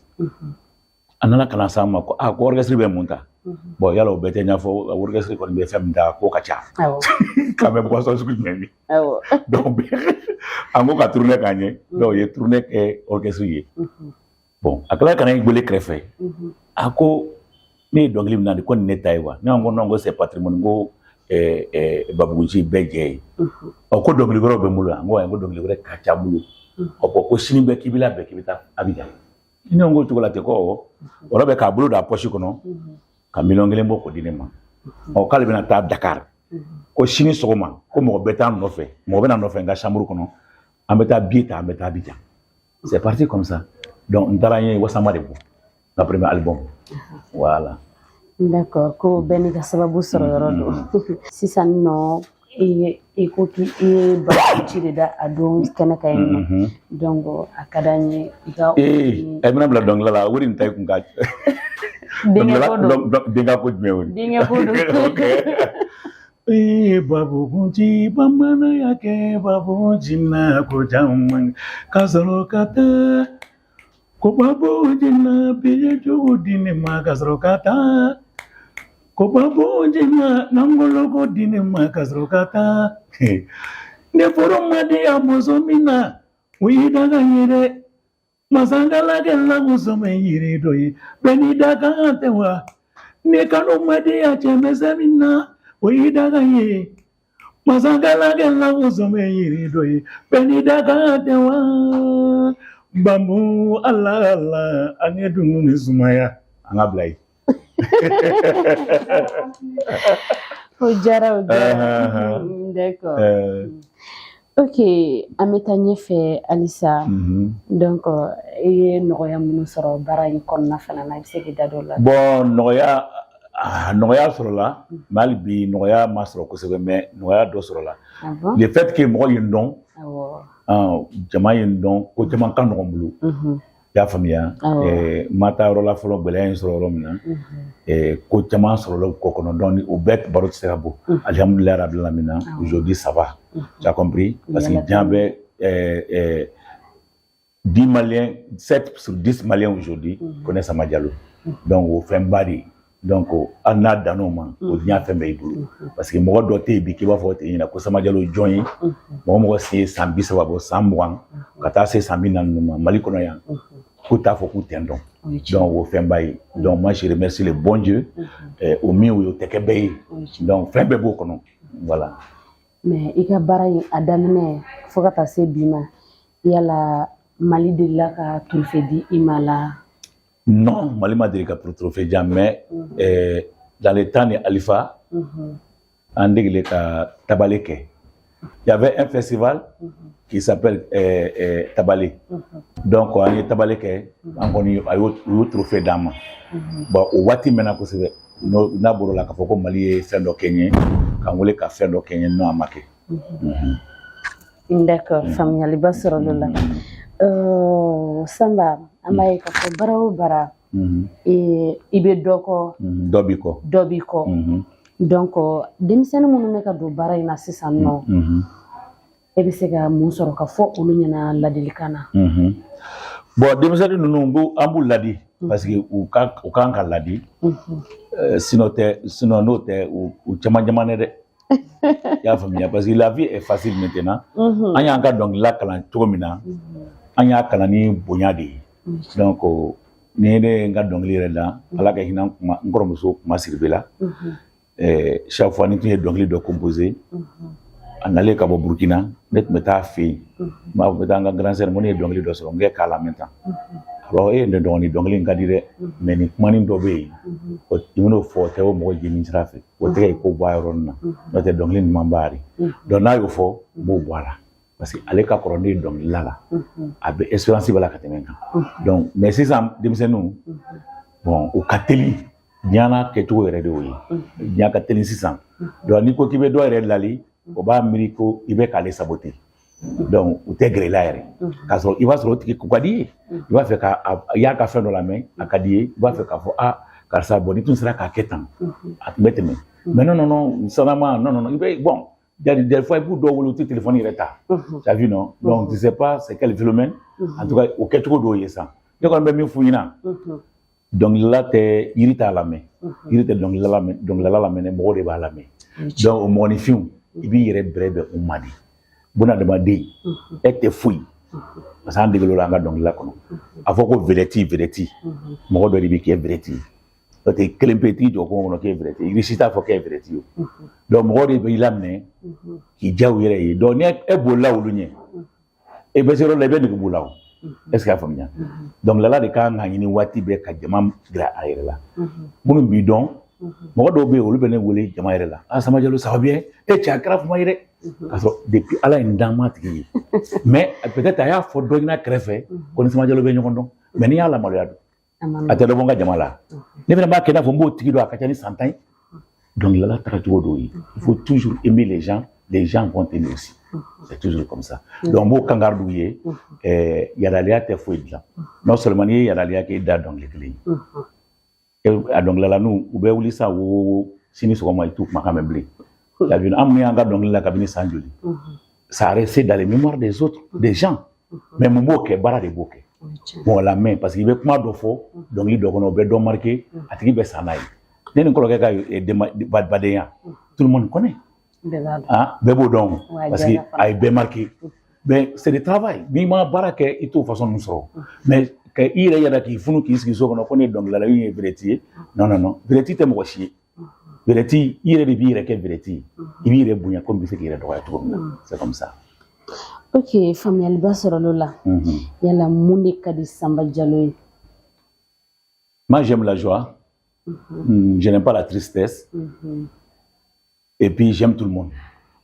A nana ka na s'an ma ko ah, ko orchestre bɛ mun ta? Bon, yala o bɛɛ tɛ ɲɛfɔ, orchestre kɔni bɛ fɛn min ta, k'o ka ca, k'an bɛ boisson sugu jumɛn min? Donc an ko ka tournée k'an ɲɛ. Donc o ye tournée kɛ orchestre ye. Bon, a tilala ka na i wele kɛrɛfɛ, a ko ne ye dɔnkili min na nin ko nin ne ta ye wa? Ne ko non, ko c'est patrimoine, ko Babugunci bɛɛ jɛ ye. Ɔ, ko dɔnkili wɛrɛw bɛ n bolo yan. N ko ayi, n ko dɔnkili wɛrɛ ka ca n bolo. Ɔ bon, ko sini bɛɛ k'i bɛ labɛn k'i bɛ taa Abidjan. Ne ko cogo la ten, ko awɔ. O yɔrɔ bɛ k'a bolo don a poche kɔnɔ ka 1 million bɔ k'o di ne ma. Ɔ, k'ale bɛna taa Dakar, ko sini sɔgɔma ko mɔgɔ bɛ taa nɔfɛ, mɔgɔ bɛ na nɔfɛ n ka chambre kɔnɔ, an bɛ taa billet ta, an bɛ taa Abidjan. C'est parti comme ça. Donc n taara, n ye Wasama de bɔ, ma premier album, voilà. D'accord, ko bɛɛ n'i ka sababu sɔrɔ yɔrɔ don. Sisan nɔ, i ko k'i i ye Babugunci de da a don kɛnɛ kan yen nɔ, donc a ka d'an ye i ka Ee, ɛ bɛna bila dɔnkilida la, o de nin ta i kun ka Denkɛ ko don. Denkɛ ko jumɛn o? Denkɛ ko don. Ok. Ee, Babugunci, bamananya kɛ Babugunci na ko caman ka sɔrɔ ka taa, ko Babugunci na bi cogo di ne ma, ka sɔrɔ ka taa, ko Babugunci na nangolo ko di ne ma, ka sɔrɔ ka taa, ne foro ma di ya muso min na, o y'i daga ye dɛ. Masankala kɛla muso mɛ yiri dɔ ye, bɛɛ n'i da kan tɛ wa? Ne kanu ma di ya cɛmisɛn min na, o y'i daga ye. Masankala kɛla muso mɛ yiri dɔ ye, bɛɛ n'i da kan tɛ wa? Bamu Ala ala, an ye dumuni sumaya, an ka bila yen. O diyara, o diyara. D'accord. Ok, an bɛ taa ɲɛfɛ halisa. Donc i ye nɔgɔya minnu sɔrɔ baara in kɔnɔna fana na, i bɛ se k'i da don o la? Bon, nɔgɔya, nɔgɔya sɔrɔla, mais hali bi nɔgɔya ma sɔrɔ kosɛbɛ, mais nɔgɔya dɔ sɔrɔla. Ah bon? Le fait que mɔgɔ ye n dɔn, jama ye n dɔn, ko caman ka nɔgɔn n bolo. I y'a faamuya? N ma taa yɔrɔ la fɔlɔ, gɛlɛya in sɔrɔ yɔrɔ min na, ko caman sɔrɔla o kɔ kɔnɔ, donc o bɛɛ baro tɛ se ka bɔ. Alihamudulilayi rabil alamina, aujourd'hui ça va. Tu as compris? Parce que diɲɛ bɛ 10 Maliens, 7 sur 10 Maliens aujourd'hui connaissent Sama Diallo. Donc o fɛnba de ye. Donc hali n'a dann'o ma, o diɲɛ fɛn bɛɛ y'i bolo. Parce que mɔgɔ dɔ tɛ yen bi k'i b'a fɔ o tigi ɲɛna ko Sama Diallo jɔn ye. Mɔgɔ mɔgɔ si ye san 30 bɔ, san 20 ka taa se san 40 ninnu ma Mali kɔnɔ yan, k'u t'a fɔ k'u tɛ n dɔn. Donc o fɛnba ye. Donc moi je remercie le bon Dieu. O min o tɛ kɛ bɛɛ ye. Donc fɛn bɛɛ b'o kɔnɔ. Voilà. Mais i ka baara in a daminɛ fo ka taa se bi ma, yala Mali delila ka trophée di i ma la? Non, Mali ma deli ka trophée di yan, mais dans le temps de Alifa, an degelen ka tabale kɛ. Il y avait un festival qui s'appelle Tabale. Donc an ye tabale kɛ, an kɔni a y'o u y'o trophée d'an ma. Bon, o waati mɛnna kosɛbɛ. N'a bɔr'o la k'a fɔ ko Mali ye fɛn dɔ kɛ n ye, ka n wele ka fɛn dɔ kɛ n ye, non, a ma kɛ. D'accord, faamuyaliba sɔrɔla o la. Sanba, an b'a ye k'a fɔ baara o baara, i bɛ dɔ kɔ. Dɔ b'i kɔ. Dɔ b'i kɔ. Donc denmisɛnnin minnu bɛ ka don baara in na sisan nɔ, e bɛ se ka mun sɔrɔ ka fɔ olu ɲɛna ladilikan na? Bon, denmisɛnnin ninnu, an b'u ladi parce que u kan ka ladi. Sinon tɛ, sinon n'o tɛ, u caman caman dɛ. I y'a faamuya, parce que la vie est facile maintenant. An y'an ka dɔnkilida kalan cogo min na, an y'a kalan ni bonya de ye. Donc ni ne ye n ka dɔnkili yɛrɛ da, Ala ka hinɛ kuma n kɔrɔmuso Kuma Siribe la. Chaque fois ni tun ye dɔnkili dɔ composer, a nalen ka bɔ Burukina, ne tun bɛ taa fɛ yen, n b'a fɔ n bɛ taa n ka grand sœur, n ko ne ye dɔnkili dɔ sɔrɔ, n k'e k'a lamɛn tan. A b'a fɔ: e ne dɔgɔnin, dɔnkili in ka di dɛ, mais nin kumanin dɔ bɛ yen, i bɛn'o fɔ, o tɛ o mɔgɔ jeni sira fɛ, o tɛ ka ko bɔ a yɔrɔnin na, n'o tɛ dɔnkili ɲuman b'a de. Donc n'a y'o fɔ, n b'o bɔ a la parce que ale ka kɔrɔ ne ye dɔnkilida la, a bɛ expérience b'a la ka tɛmɛ n kan. Donc mais sisan denmisɛnninw, bon, u ka teli, diɲɛ n'a kɛcogo yɛrɛ de y'o ye, diɲɛ ka teli sisan. Donc n'i ko k'i bɛ dɔ yɛrɛ lali, o b'a miiri ko i bɛ k'ale saboter. Donc u tɛ gɛrɛ i la yɛrɛ, k'a sɔrɔ i b'a sɔrɔ o tigi ko ka di i ye, i b'a fɛ ka i y'a ka fɛn dɔ lamɛn, a ka di i ye, i b'a fɛ k'a fɔ: a karisa, bon, ni tun sera k'a kɛ tan, a tun bɛ tɛmɛ. Mais non, non, non, sanama, non, non, non, i bɛ, bon, des fois i b'u dɔw wele, u tɛ téléphone yɛrɛ ta. Tu as vu, non? Donc tu sais pas c'est quel phénomène. En tout cas, o kɛcogo dɔw ye sisan. Ne kɔni bɛ min f'u ɲɛna, dɔnkilidala tɛ, yiri t'a lamɛn, yiri tɛ dɔnkilidala lamɛn, dɔnkilidala lamɛn dɛ, mɔgɔw de b'a lamɛn. Donc o mɔgɔninfinw, i b'i yɛrɛ bɛrɛ bɛn u ma de. Bunadamaden, e tɛ foyi, parce que an degelen an ka dɔnkilida kɔnɔ, a fɔ ko vedette, vedette, mɔgɔ dɔ de bɛ kɛ vedette ye. N'o tɛ, kelen pe t'i jɔ kungo kɔnɔ k'e ye vedette ye, yiri si t'a fɔ k'e ye vedette ye. O donc mɔgɔw de b'i laminɛ k'i diya u yɛrɛ ye. Donc ni e bolila olu ɲɛ, e bɛ se yɔrɔ la, i bɛ nege b'u la. O est ce que y'a faamuya? Dɔnkilidala de kan ka ɲini waati bɛɛ ka jama gɛrɛ a yɛrɛ la. Minnu b'i dɔn, mɔgɔ dɔw bɛ yen, olu bɛ ne wele jama yɛrɛ la: ah, Samba Jalo, ça va bien? E cɛ, a kɛra kuma ye dɛ. K'a sɔrɔ depuis Ala ye n dan ma tigi ye, mais peut-être a y'a fɔ dɔ ɲɛna kɛrɛfɛ ko ni Samba Jalo bɛ ɲɔgɔn dɔn. Mais n'i y'a lamaloya don, a tɛ dɔ bɔ n ka jama la. Ne fana b'a kɛ i n'a fɔ n b'o tigi dɔn, a ka ca ni san 10 ye. Dɔnkilidala taara cogo dɔw ye, il faut toujours aimer les gens, les gens vont t'aimer aussi, c'est toujours comme ça. Donc n b'o kankari d'u ye, yadaliya tɛ foyi dilan. Non seulement n'i ye yadaliya kɛ, i da dɔnkili kelen ye, a dɔnkilidala n'u u bɛ wuli sa wo, sini sɔgɔma i t'u kumakan mɛn bilen. An minnu y'an ka dɔnkili la kabini san joli, ça a resté dans les mémoires des autres, des gens. Mais mun b'o kɛ? Baara de b'o kɛ. Bon, lamɛn, parce que i bɛ kuma dɔ fɔ dɔnkili dɔ kɔnɔ, o bɛ dɔ marqué, a tigi bɛ san n'a ye. Ne ni n kɔrɔkɛ ka badenya, tout le monde connaît. Ah, bɛɛ b'o dɔn parce que a ye bɛɛ marqué. Mais c'est du travail. N'i ma baara kɛ, i t'o façon ninnu sɔrɔ. Mais ka i yɛrɛ yɛrɛ k'i funu k'i sigi so kɔnɔ ko ne ye dɔnkilidala ye, vedette ye, non, non, non, vedette tɛ mɔgɔ si ye. Vedette, i yɛrɛ de b'i yɛrɛ kɛ vedette ye. I b'i yɛrɛ bonya komi i bɛ se k'i yɛrɛ dɔgɔya cogo min na, c'est comme ça. Ok, faamuyaliba sɔrɔla o la. Yala mun de ka di Samba Jalo ye? Moi, j'aime la joie. Je n'aime pas la tristesse. Et puis, j'aime tout le monde.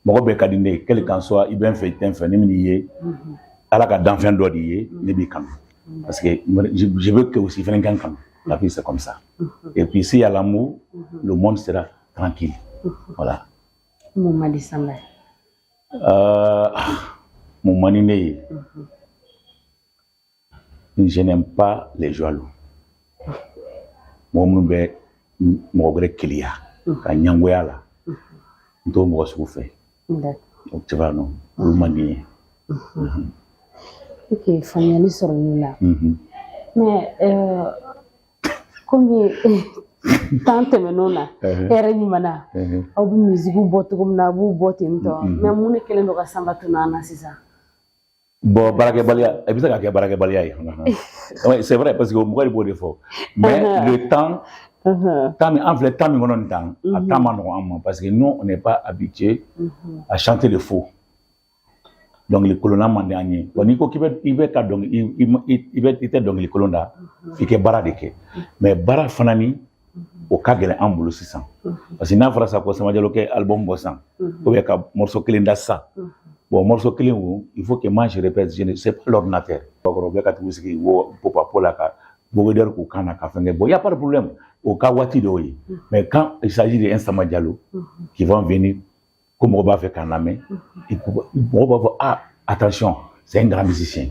Mɔgɔ bɛɛ ka di ne ye, quel qu'en soit, i bɛ n fɛ, i tɛ n fɛ, ne min'i ye, Ala ka danfɛn dɔ de ye, ne b'i kanu. Parce que je veux que aussi fɛnɛ ka n kanu. La vie, c'est comme ça. Et puis, s'il y a l'amour, le monde sera tranquille. Voilà. Mun man di Samba ye? Mun man di ne ye? Je n'aime pas les jaloux. Mɔgɔ minnu bɛ mɔgɔ wɛrɛ keleya ka ɲɛngoya la, n t'o mɔgɔ sugu fɛ. Tu vois, non, olu man di n ye. Ok, faamuyali sɔrɔla o la. Mais komi temps tɛmɛn'o na, hɛrɛ ɲuman na, aw bɛ musique bɔ cogo min na, a b'u bɔ ten tɔ, mais mun de kɛlen don ka Samba tunu an na sisan? Bon, baarakɛbaliya, i bɛ se ka kɛ baarakɛbaliya ye. Oui, c'est vrai, parce que mɔgɔ de b'o de fɔ. Mais le temps, temps min an filɛ, temps min kɔnɔ nin tan, a temps ma nɔgɔn an ma parce que nous, on n'est pas habitué à chanter le faux. Dɔnkili kolonna man di an ye. Wa n'i ko k'i bɛ i bɛ ka dɔnkili i bɛ i tɛ dɔnkili kolon da, f'i kɛ baara de kɛ. Mais baara fana ni o ka gɛlɛn an bolo sisan. Parce que n'a fɔra sisan ko Samba Jalo kɛ album bɔ sisan, ou bien ka morceau kelen da sisan. Bon, morceau kelen o, il faut que moi je répète, je ne sais pas l'ordinateur. Bakɔrɔ bɛɛ ka t'u sigi wo popapo la ka vocoder k'u kan na ka fɛn kɛ. Bon, il y a pas de problème. o ka waati dɔw ye. Mais quand il s'agit d'un Sama Diallo qui va venir, ko mɔgɔ b'a fɛ k'a lamɛn, mɔgɔ b'a fɔ: ah, attention, c'est un grand musicien.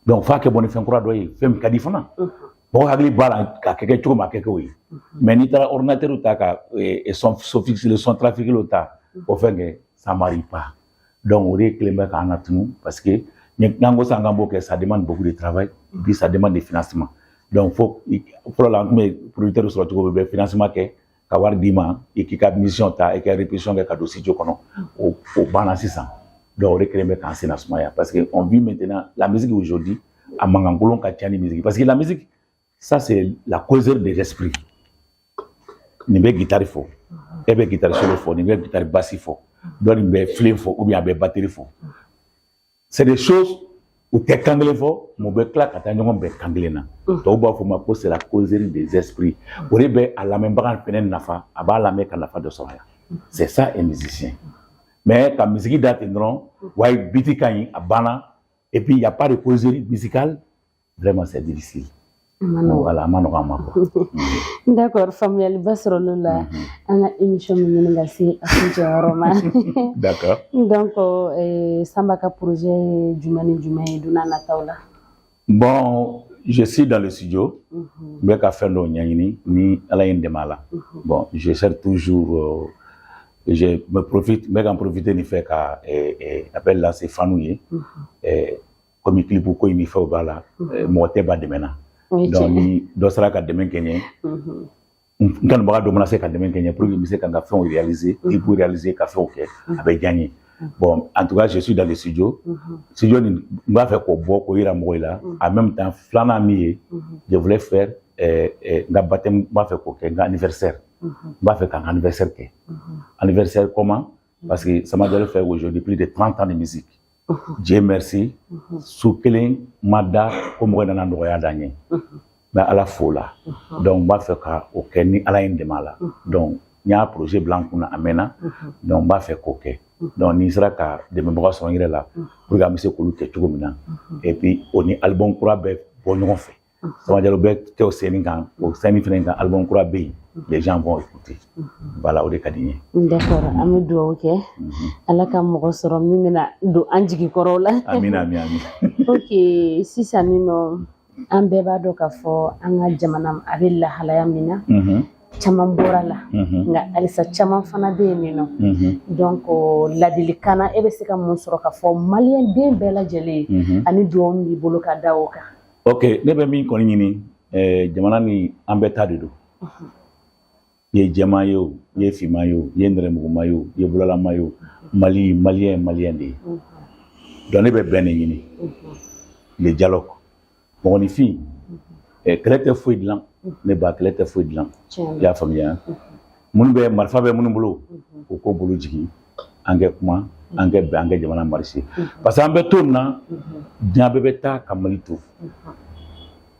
Donc f'a kɛ bɔ ni fɛn kura dɔ ye, fɛn min ka di fana, mɔgɔ hakili b'a la ka kɛ cogo min, a kɛ k'o ye. Mais n'i taara ordinateur ta ka son fixe, le son trafiqué ta, o fɛn kɛ, ça m'arrive pas. Donc o de kelen bɛ k'an latunu, parce que n'an ko sisan k'an b'o kɛ, ça demande beaucoup de travail et puis ça demande de financement. Donc fo fɔlɔ la, an tun bɛ producteur sɔrɔ cogo bɛɛ, financement kɛ ka wari d'i ma, i k'i ka mission ta, i ka répétition kɛ ka don studio kɔnɔ. O banna sisan. Donc o de kelen bɛ k'an senna sumaya, parce que on vit maintenant la musique aujourd'hui, a mankan kolon ka ca ni musique, parce que la musique, ça, c'est la causerie des esprits. Nin bɛ guitare fɔ, e bɛ guitare solo fɔ, nin bɛ guitare basse fɔ, dɔ nin bɛ filen fɔ, ou bien a bɛ batterie fɔ. C'est des choses u tɛ kan kelen fɔ, mais u bɛ tila ka taa ɲɔgɔn bɛn kan kelen na. Tubabu b'a fɔ ma ko c'est la causerie des esprits. O de bɛ a lamɛnbaga fɛnɛ nafa, a b'a lamɛn ka nafa dɔ sɔrɔ a la. C'est ça un musicien. Mais ka musique da ten dɔrɔn, wayi, beat ka ɲi, a banna, et puis il y a pas de causerie musicale, vraiment, c'est difficile. Voilà, a ma nɔgɔ an ma quoi. D'accord, faamuyaliba sɔrɔ la. An ka émission min ɲini ka se a kuncɛyɔrɔ ma. D'accord. Donc Samba ka projet ye jumɛn ni jumɛn ye don n'a nataw la? Bon, je suis dans le studio, n bɛ ka fɛn dɔw ɲɛɲini ni Ala ye n dɛmɛ a la. Bon, je cherche toujours, je me profite, n bɛ ka n profiter nin fɛ ka appel lancer fanu ye, komi clip ko in ni fɛnw b'a la, mɔgɔ tɛ ba dɛmɛ na. Donc ni dɔ sera ka dɛmɛ kɛ n ye, n kanubaga dɔ mana se ka dɛmɛ kɛ n ye pour que n bɛ se ka n ka fɛnw réaliser, clip réaliser, ka fɛnw kɛ, a bɛ diya n ye. Bon, en tout cas, je suis dans le studio. Studio nin, n b'a fɛ k'o bɔ k'o yira mɔgɔw la. En même temps, filanan min ye, je voulais faire n ka baptême, n b'a fɛ k'o kɛ n ka anniversaire. N b'a fɛ ka n ka anniversaire kɛ. Anniversaire comment? Parce que Sama Diallo fait aujourd'hui plus de 30 ans de musique. Dieu merci, su kelen ma da ko mɔgɔ nana nɔgɔya d'an ye. N bɛ Ala fo la. Donc n b'a fɛ ka o kɛ ni Ala ye n dɛmɛ a la. Donc n y'a projet bila n kunna a mɛnna. Donc n b'a fɛ k'o kɛ. Donc ni n sera ka dɛmɛbaga sɔrɔ n yɛrɛ la pour que an bɛ se k'olu kɛ cogo min na. Et puis o ni album kura bɛ bɔ ɲɔgɔn fɛ. Sama Diallo bɛ kɛ o scène kan, o scène fɛnɛ kan, album kura bɛ yen, les gens vont écouter. Voilà, o de ka di n ye. D'accord, an bɛ dugawu kɛ Ala ka mɔgɔ sɔrɔ min bɛna don an jigi kɔrɔw la. Amina, amin, amin. Ok, sisan nin nɔ, an bɛɛ b'a dɔn k'a fɔ an ka jamana a bɛ lahalaya min na, caman bɔra la, nka halisa caman fana bɛ yen nin nɔ. Donc ladilikan na, e bɛ se ka mun sɔrɔ k'a fɔ maliyɛn den bɛɛ lajɛlen ye, ani dugawu min b'i bolo ka da o kan? Ok, ne bɛ min kɔni ɲini, jamana ni an bɛɛ ta de don. I ye jɛman ye o, i ye finman ye o, i ye nɛrɛmuguma ye o, i ye bulalama ye o, Mali, maliyɛn ye maliyɛn de ye. Donc ne bɛ bɛn de ɲini, le dialogue. Mɔgɔninfin, kɛlɛ tɛ foyi dilan. Ne ba, kɛlɛ tɛ foyi dilan. I y'a faamuya? Minnu bɛ marifa bɛ minnu bolo, u k'o bolo jigin, an kɛ kuma, an kɛ bɛn, an kɛ jamana marcher, parce que an bɛ to nin na, diɲɛ bɛɛ bɛ taa ka Mali to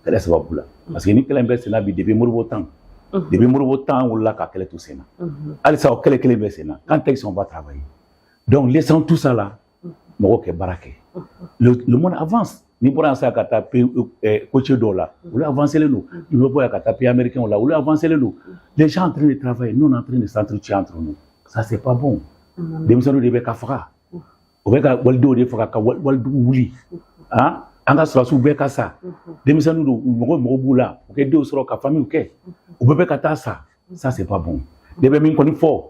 kɛlɛ sababu la, parce que ni kɛlɛ in bɛ sen na bi, depuis Modibo temps, depuis Modibo temps, an wolola ka kɛlɛ to sen na, halisa o kɛlɛ kelen bɛ sen na. Quand est-ce qu'on va travailler? Donc laissons tout ça là, mɔgɔw kɛ baara kɛ. Le monde avance. N'i bɔra yan sisan ka taa pays côtier dɔw la, olu avancé len don. I bɛ bɔ yan ka taa pays américain la, olu avancé len don. Les gens en train de travailler, nous, on est en train de s'entretuer entre nous. Ça, c'est pas bon. Denmisɛnninw de bɛ ka faga, o bɛ ka walidenw de faga ka walidugu wuli. Han, an ka sɔrɔdasiw bɛɛ ka sa, denmisɛnninw don, mɔgɔ mɔgɔ b'u la, u kɛ denw sɔrɔ ka famille kɛ, u bɛɛ bɛ ka taa sa. Ça, c'est pas bon. Ne bɛ min kɔni fɔ,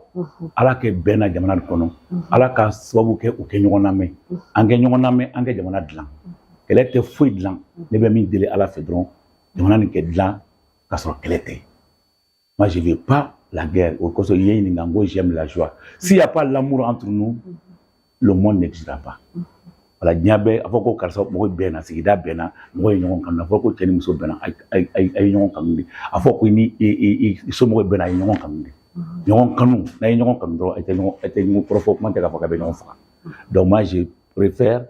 Ala kɛ bɛn na jamana kɔnɔ, Ala ka sababu kɛ u kɛ ɲɔgɔn lamɛn, an kɛ ɲɔgɔn lamɛn, an kɛ jamana dilan. Kɛlɛ tɛ foyi dilan. Ne bɛ min deli Ala fɛ dɔrɔn, jamana nin kɛ dilan ka sɔrɔ kɛlɛ tɛ. Moi, je veux pas la guerre. O kosɔn i ye ɲininka n ko j'aime la joie. S'il y a pas l'amour entre nous, le monde n'existera pas. Wala diɲɛ bɛɛ a fɔ ko karisa, mɔgɔ bɛnna, sigida bɛnna, mɔgɔ ye ɲɔgɔn kanu. A fɔ ko cɛ ni muso bɛnna, a ye ɲɔgɔn kanu de. A fɔ ko ni i somɔgɔw bɛnna, a ye ɲɔgɔn kanu de. Ɲɔgɔn kanu, n'a ye ɲɔgɔn kanu dɔrɔn, a tɛ ɲɔgɔn kɔrɔfɔ, kuma tɛ k'a fɔ k'a bɛ ɲɔgɔn faga. Donc moi, je préfère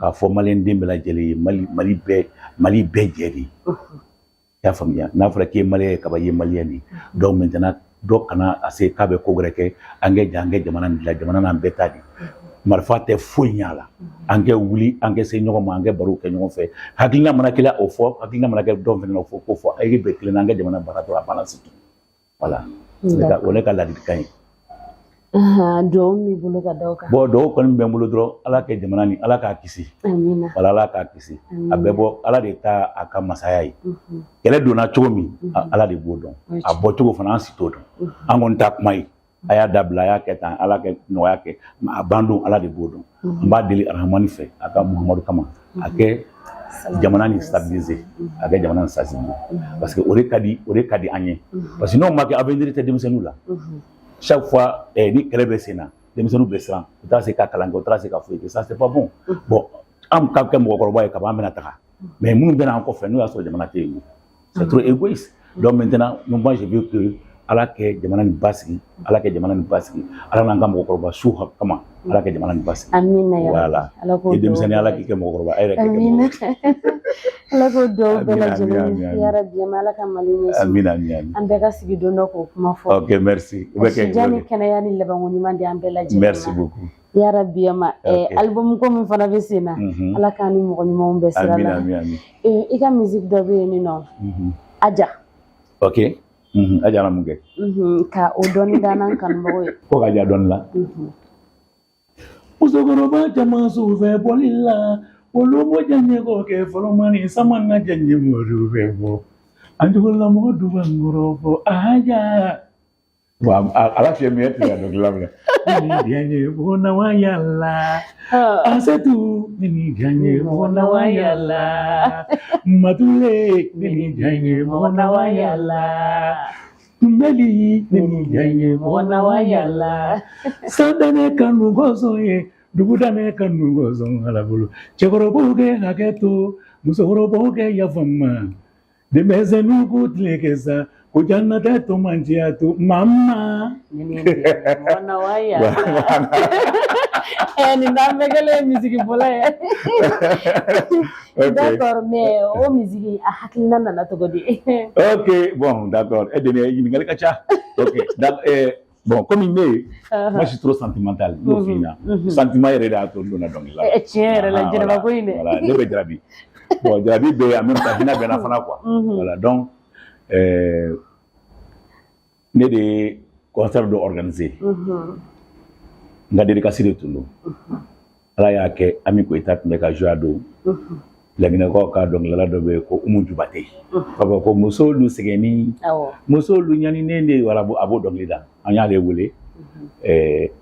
k'a fɔ maliyɛn den bɛɛ lajɛlen ye, Mali, Mali bɛɛ, Mali bɛɛ jɛ de ye. I y'a faamuya? N'a fɔra k'i ye maliyɛn ye kaban, i ye maliyɛn de ye. Donc maintenant, dɔ kana a se k'a bɛ ko wɛrɛ kɛ. An kɛ ja, an kɛ jamana nin dilan, jamana n'an bɛɛ ta de. Marifa tɛ foyi ɲɛ a la. An kɛ wuli, an kɛ se ɲɔgɔn ma, an kɛ baro kɛ ɲɔgɔn fɛ. Hakilina mana kɛ o fɔ, hakilina mana kɛ dɔw fɛnɛ na, o fɔ, k'o fɔ, a ye bɛn kelen na, an kɛ jamana baara dɔrɔn, a banna, c'est tout. Voilà, o ne ka ladilikan ye. Duwawu b'i bolo ka da o kan? Bon, duwawu kɔni bɛ n bolo dɔrɔn, Ala kɛ jamana ni, Ala k'a kisi. Amina. Wala, Ala k'a kisi. A bɛɛ bɔ Ala de ta, a ka masaya ye. Kɛlɛ donna cogo min, Ala de b'o dɔn. A bɔ cogo fana, an si t'o dɔn. An kɔni ta kuma ye a y'a dabila, a y'a kɛ tan, Ala kɛ nɔgɔya kɛ. A ban don, Ala de b'o dɔn. N b'a deli Arahamani fɛ, a ka Muhamadu kama, a kɛ jamana ni stabiliser, a kɛ jamana ni stabiliser, parce que o de ka di, o de ka di an ye, parce que n'o ma kɛ, avenir tɛ denmisɛnninw la. Chaque fois ni kɛlɛ bɛ sen na, denmisɛnninw bɛ siran, u t'a se ka kalan kɛ, u t'a se ka foyi kɛ. Ça, c'est pas bon. Bon, an ka kɛ mɔgɔkɔrɔba ye kaban, an bɛna taga, mais minnu bɛna an kɔfɛ, n'o y'a sɔrɔ jamana tɛ yen, c'est trop égoïste. Donc maintenant, moi, je veux que Ala kɛ jamana ni basigi, Ala kɛ jamana ni basigi, Ala n'an ka mɔgɔkɔrɔba su kama, Ala kɛ jamana ni basigi. Amina ya. Voilà. Ala k'o I denmisɛnnin, Ala k'i kɛ mɔgɔkɔrɔba, e yɛrɛ k'i kɛ Amina. mɔgɔkɔrɔba. Ala k'o duwawu bɛɛ Amina, lajɛlen amina, amina. ya Rabi, an Ala ka Mali ɲɛsin. Amina, amina, amina. An bɛɛ ka sigi don dɔ k'o kuma fɔ. Ok, merci. O bɛ kɛ. Sijan ni kɛnɛya ni labanko ɲuman di an bɛɛ lajɛlen ma. Merci beaucoup. Ya Rabi ma. Ok. Album ko min fana bɛ sen na, Ala k'an ni mɔgɔ ɲumanw bɛɛ sira Amina, la. amina, amina. I ka musique dɔ bɛ yen nɔ, Aja. Ok. A diyara mun kɛ? Ka o dɔɔni da n'an kanubagaw ye. Ko ka diya dɔɔni la. Musokɔrɔba caman sufɛ bɔli la, olu b'o diya k'o kɛ fɔlɔ mani sama na diya mɔdu bɛ bɔ. An jugulamɔgɔ duba n kɔrɔ fɔ aja. Bon, ala fiyɛ min ye tigɛ dɔnkili la minɛ. Ni diya ye mɔgɔ na wa yala. Asetu ni diya ye mɔgɔ na wa yala. Matule ni diya ye mɔgɔ na wa yala. Kunbɛli ni diya ye mɔgɔ na wa yala. Sandanɛ kanu kosɔn ye, dugudanɛ kanu kosɔn Ala bolo. Cɛkɔrɔbaw kɛ hakɛ to, musokɔrɔbaw kɛ yafa n ma. Denmisɛnninw k'u tile kɛ sa, ko jannatɛ to man diya to mama. Mɔgɔ na wa yala. Nin t'an bɛɛ kɛlen ye musique fɔla ye. D'accord, mais o musique a hakilina nana cogo di? Ok, bon, d'accord. Eh, deni, ɲininkali ka ca. Ok, bon, comme ne, moi je suis trop sentimental. N'o f'i ɲɛna. Sentiment yɛrɛ de y'a to n donna dɔnkili la. Tiɲɛ yɛrɛ la, jɛnɛba ko in dɛ. Voilà, ne bɛ jarabi. Bon, jarabi bɛ yen, en même temps hinɛ bɛ n na fana quoi. Voilà, donc ne de ye concert dɔ organiser. N ka dédicace de tun don. Ala y'a kɛ Ami Koyita tun bɛ ka jouer a don. Laginɛkaw ka dɔnkilidala dɔ bɛ yen ko Umu Jubate. A b'a fɔ ko musolu sɛgɛnni, musolu ɲaninen de, wala, a b'o dɔnkili da. An y'ale wele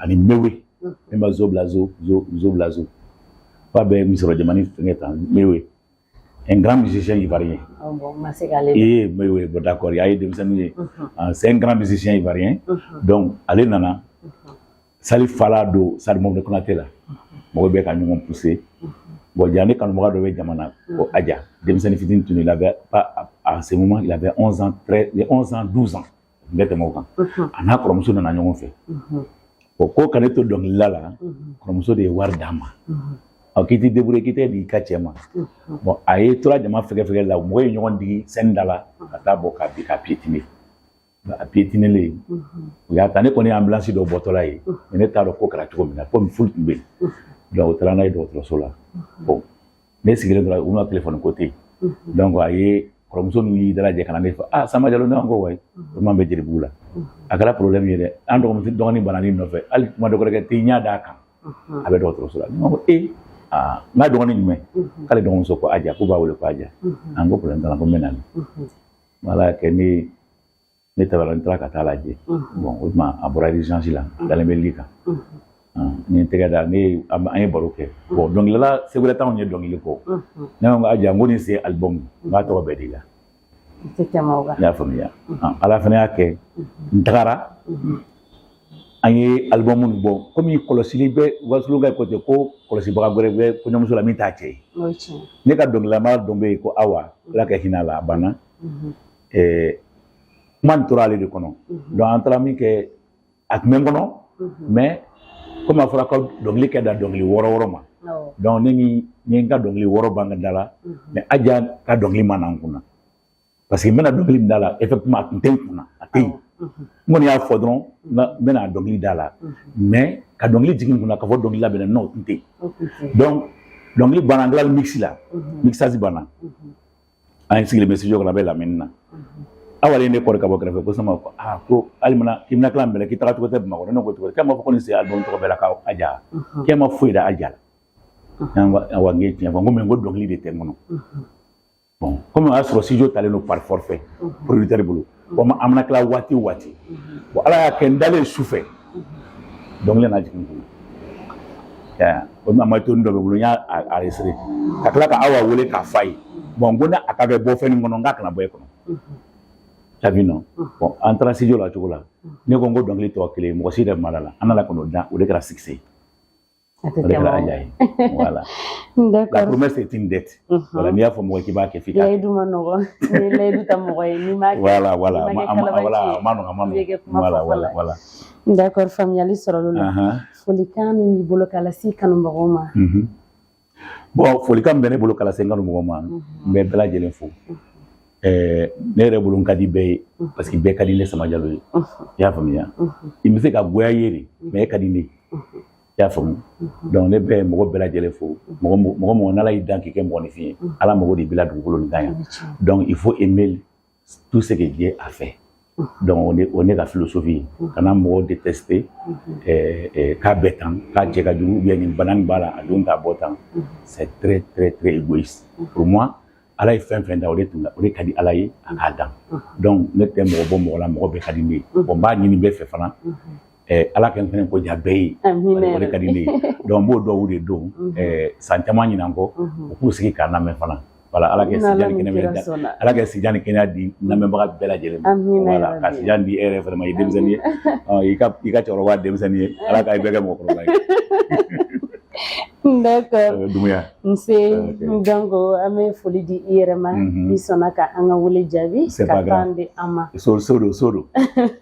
ani Mewe. Min b'a zo bila zo zo zo bila zo. F'a bɛ misɔrɔ jamani fɛngɛ tan, Mewe. Un grand musicien ivoirien. Ah bon, ma se k'ale dɔn. Eh, Mewe, bon, d'accord, a ye denmisɛnnin ye. Ah, c'est un grand musicien ivoirien. Donc ale nana salle fala don salle Mɔmɛdi Konate la. Mɔgɔw bɛ ka ɲɔgɔn pousser. Bon, ja ne kanubaga dɔ bɛ jamana ko Aja, denmisɛnnin fitinin tun, il avait pas, à ce moment il avait 11 ans, 13, 11 ans, 12 ans. N bɛ tɛmɛ o kan. A n'a kɔrɔmuso nana ɲɔgɔn fɛ. Bon, ko ka ne to dɔnkilida la, kɔrɔmuso de ye wari d'a ma. Ɔ, k'i t'i débrouiller, k'i tɛ di i ka cɛ ma. Bon, a ye tora jama fɛgɛ-fɛgɛ la, mɔgɔ ye ɲɔgɔn digi scène da la ka taa bɔ k'a bin k'a piétiner. A piétiner, u y'a ta, ne kɔni ye ambulance dɔ bɔtɔla ye, mais ne t'a dɔn ko kɛra cogo min na, komi foule tun bɛ yen. Donc u taara n'a ye dɔgɔtɔrɔso la. Bon, ne sigilen dɔrɔn, u ma téléphone ko tɛ yen. Donc a ye kɔrɔmuso ninnu y'i dalajɛ ka na ne fɛ: ah, Samba Jalo. Ne ko wayi, o man bɛ Jelibugu la. A kɛra problème ye dɛ, an dɔgɔmuso dɔgɔnin banalen nɔfɛ, hali kuma dɔ wɛrɛ kɛ tɛ ɲɛ d'a kan, a bɛ dɔgɔtɔrɔso la. Ne ko e, aa, n ka dɔgɔnin jumɛn? K'ale dɔgɔmuso ko Aja, k'u b'a wele ko Aja. An ko problème t'a la, ko n bɛ na. Ala y'a kɛ, ne taara, n taara ka taa lajɛ. Bon, o tuma a bɔra urgence la, a dalen bɛ lit kan. N ye n tɛgɛ da, ne an ye baro kɛ. Bon, dɔnkilidala Segu t'anw ye dɔnkili kɔ. Ne ko Aja, n ko nin se album, n k'a tɔgɔ bɛɛ de la. I tɛ tɛmɛ o kan. N y'a faamuya. Ala fana y'a kɛ, n tagara, an ye album nin bɔ. Komi kɔlɔsili bɛ Wasolonka ko ten, ko kɔlɔsibaga wɛrɛ bɛ kɔɲɔmuso la min t'a cɛ ye. O ye tiɲɛ. Ne ka dɔnkililama dɔ bɛ yen ko Awa, Ala ka hinɛ a la, a banna. Kuma nin tora ale de kɔnɔ. Donc an taara min kɛ, a tun bɛ n kɔnɔ, mais komi a fɔra ko dɔnkili kɛ da dɔnkili wɔɔrɔ wɔɔrɔ ma. Donc ne ni n ye n ka dɔnkili 6 ban ka da la, mais Aja ka dɔnkili ma na n kunna, parce que n bɛna dɔnkili min da la, effectivement a tun tɛ n kunna, a tɛ yen. N kɔni y'a fɔ dɔrɔn, n bɛna dɔnkili da la, mais ka dɔnkili jigin n kunna ka fɔ dɔnkili labɛnna, non, o tun tɛ yen. Donc dɔnkili banna, an tilala mix la, mixage banna, an sigilen bɛ studio kɔnɔ, a bɛ lamɛnni na. Awa ye ne kɔrɔ ka bɔ kɛrɛfɛ ko sama ko aa, ko hali mana k'i bɛna tila minɛ, k'i taga cogo tɛ Bamakɔ. Ne ko cogo di? K'e m'a fɔ ko nin se album tɔgɔ bɛɛ la k'a ja, k'e ma foyi da a ja la. Awa, n ye tiɲɛ fɔ, n ko mais n ko dɔnkili de tɛ n kɔnɔ. Bon, komi o y'a sɔrɔ studio talen don par forfait producteur bolo, bon, an bɛna tila waati o waati. Bon, Ala y'a kɛ, n dalen su fɛ, dɔnkili nana jigin n kunna. O ma to dɔ bɛ bolo, n y'a enregistré ka tila ka Awa wele k'a f'a ye. Bon, n ko ne a ka kɛ bɔ fɛn nin kɔnɔ, n k'a kana bɔ e kɔnɔ. T'as vu, non? Bon, an taara studio la cogo la, ne ko n ko dɔnkili tɔ kelen, mɔgɔ si yɛrɛ ma la, an nana ka n'o da, o de kɛra succès ye. O de kɛra Aja ye, voilà. La promesse est une dette. Voilà, n'i y'a fɔ mɔgɔ k'i b'a kɛ, f'i k'a kɛ. Layidu ma nɔgɔn, n'i ye layidu ta mɔgɔ ye, n'i m'a kɛ, Voilà, voilà, a ma nɔgɔn, a ma nɔgɔn. Voilà. D'accord, faamuyali sɔrɔla o la. Folikan min b'i bolo k'a lase kanubagaw ma? Bon, folikan min bɛ ne bolo k'a lase n kanubagaw ma, n bɛ bɛɛ lajɛlen fo. Ne yɛrɛ bolo, n ka di bɛɛ ye, parce que bɛɛ ka di ne Sama Jalo ye. I y'a faamuya? I bɛ se ka goya ye de, mais e ka di ne ye. I y'a faamu? Donc ne bɛ mɔgɔ bɛɛ lajɛlen fo. Mɔgɔ mɔgɔ mɔgɔ n'Ala y'i dan k'i kɛ mɔgɔninfin ye, Ala mago de b'i la dugukolo nin kan yan. Donc il faut aimer tout ce que Dieu a fait. Donc o ne ka philosophie ye. Kana mɔgɔw détester k'a bɛɛ tan, k'a cɛ ka jugu, ou bien nin bana nin b'a la, a don t'a bɔ tan. C'est très très très égoïste. Pour moi, Ala ye fɛn fɛn da, o de tun o de ka di Ala ye a k'a dan. Donc ne tɛ mɔgɔ bɔ mɔgɔ la, mɔgɔ bɛɛ ka di ne ye. Bon, n b'a ɲini bɛɛ fɛ fana, Ala kɛ n fɛnɛ ko diya bɛɛ ye, o de ka di ne ye. Donc n b'o dɔw de don san caman ɲinan kɔ, u k'u sigi k'a lamɛn fana. Voilà, Ala kɛ sijan ni kɛnɛya, Ala kɛ sijan ni kɛnɛya di lamɛnbaga bɛɛ lajɛlen ma. Voilà, ka sijan di e yɛrɛ fɛnɛ ma, i ye denmisɛnnin ye, i ka cɛkɔrɔba denmisɛnnin ye, Ala ka i bɛɛ kɛ mɔgɔkɔrɔba ye. D'accord. Dumuya. Nse, donc an bɛ foli di i yɛrɛ ma. I sɔnna ka an ka wele jaabi ka temps di an ma. So so don, so don,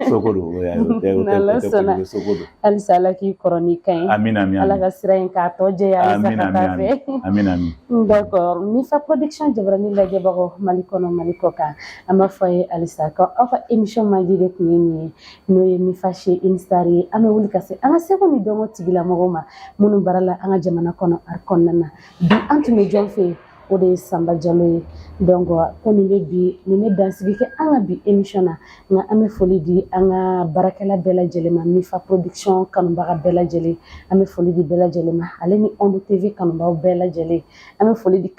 soko don. N'Ala sɔnna, soko don. Halisa Ala k'i kɔrɔ n'i ka ɲi. Amin, amin. Ala ka sira in k'a tɔ jɛya halisa ka taa fɛ. Amin, amin. D'accord. Mifa Production jabarani lajɛbagaw Mali kɔnɔ, Mali kɔ kan, an b'a fɔ a ye halisa ko aw ka émission mandi de tun ye nin ye, n'o ye Mifa chez une star ye. An bɛ wuli ka se an ka seko ni dɔnko tigilamɔgɔw ma minnu baara la an ka jamana kɔnɔ, art kɔnɔna na. Bi an tun bɛ jɔn fɛ yen? O de ye Sanba Jalo ye. Donc ko nin bɛ bi nin bɛ dansigi kɛ an ka bi émission na, nka an bɛ foli di an ka baarakɛla bɛɛ lajɛlen ma, Mifa Production kanubaga bɛɛ lajɛlen, an bɛ foli di bɛɛ lajɛlen ma, ale ni Onde TV kanubaw bɛɛ lajɛlen. An bɛ foli di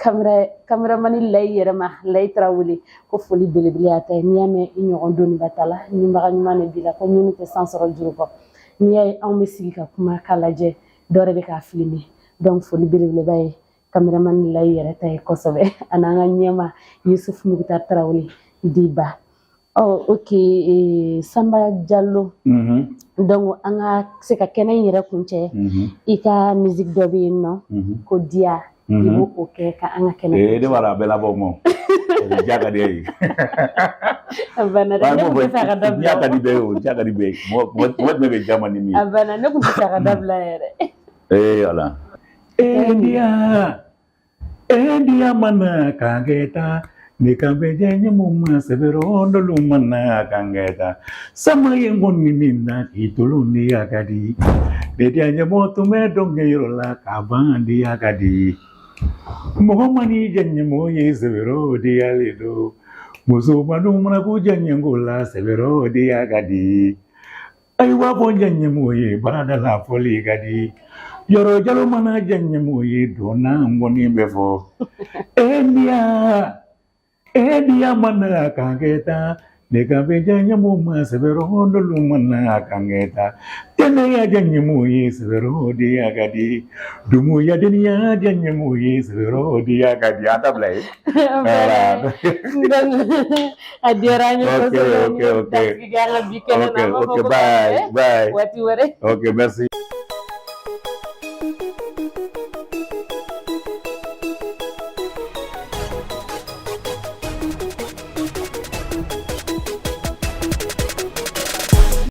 caméraman Layi yɛrɛ ma, Layi Tarawele, ko foli belebele y'a ta ye. N'i y'a mɛn i ɲɔgɔn doniba ta la, ɲinibaga ɲuman de b'i la, ko minnu tɛ san sɔrɔ juru kɔ. N'i y'a ye anw bɛ sigi ka kuma k'a lajɛ, dɔ yɛrɛ bɛ k'a filmer. Donc foli belebeleba ye caméraman Layi yɛrɛ ta ye kosɛbɛ, ani an ka ɲɛma Yusufu Mukutar Tarawele Diba. Ɔ ok, Sanba Jalo, donc an ka se ka kɛnɛ in yɛrɛ kuncɛ, i ka musique dɔ bɛ yen nɔ ko Diya, i b'o o kɛ ka an ka kɛnɛ. Ee, ne b'a la, a bɛɛ labɔ mɔ ja ka di e ye. A banna dɛ, ne tun tɛ fɛ a ka dabila. Ja ka di bɛɛ ye, o ja ka di bɛɛ ye. Mɔgɔ jumɛn bɛ ja man di min ye? A banna, ne tun tɛ fɛ a ka dabila yɛrɛ. Ee ala, ee Diya, ee Diya mana kankɛta ne kan bɛ diɲɛ mun ma sɛbɛrɛ dolu mana kankɛta sama ye kɔni min na k'i tolo ni ya ka di ne diya ɲɛmɔgɔ tun bɛ dɔnkɛ yɔrɔ la ka ban di ya ka di mɔgɔ man'i diya ɲɛmɔgɔ ye, sɛbɛrɛ diyalen don. Muso manu mana ko diya ɲɛko la, sɛbɛrɛ diya ka di. Ayiwa, bɔ diya ɲɛmɔgɔ ye, barada la fɔli ka di. Yɔrɔ jalo mana diya ɲɛmɔgɔ ye, donna ngɔni bɛ fɔ. E diya, e diya mana kankɛ ta ne kan bɛ diya ɲɛmɔgɔ ma, sɛbɛrɛ dolu mana kankɛ ta tɛnɛ ya diya ɲɛmɔgɔ ye, sɛbɛrɛ diya ka di. Dumuya deniya diya ɲɛmɔgɔ ye, sɛbɛrɛ diya ka di. An ta bila ye. A diyara an ye kosɛbɛ. Ok. Dansigi kɛ an ka bi kɛnɛ na. Ok, bye bye. Waati wɛrɛ. Ok, merci.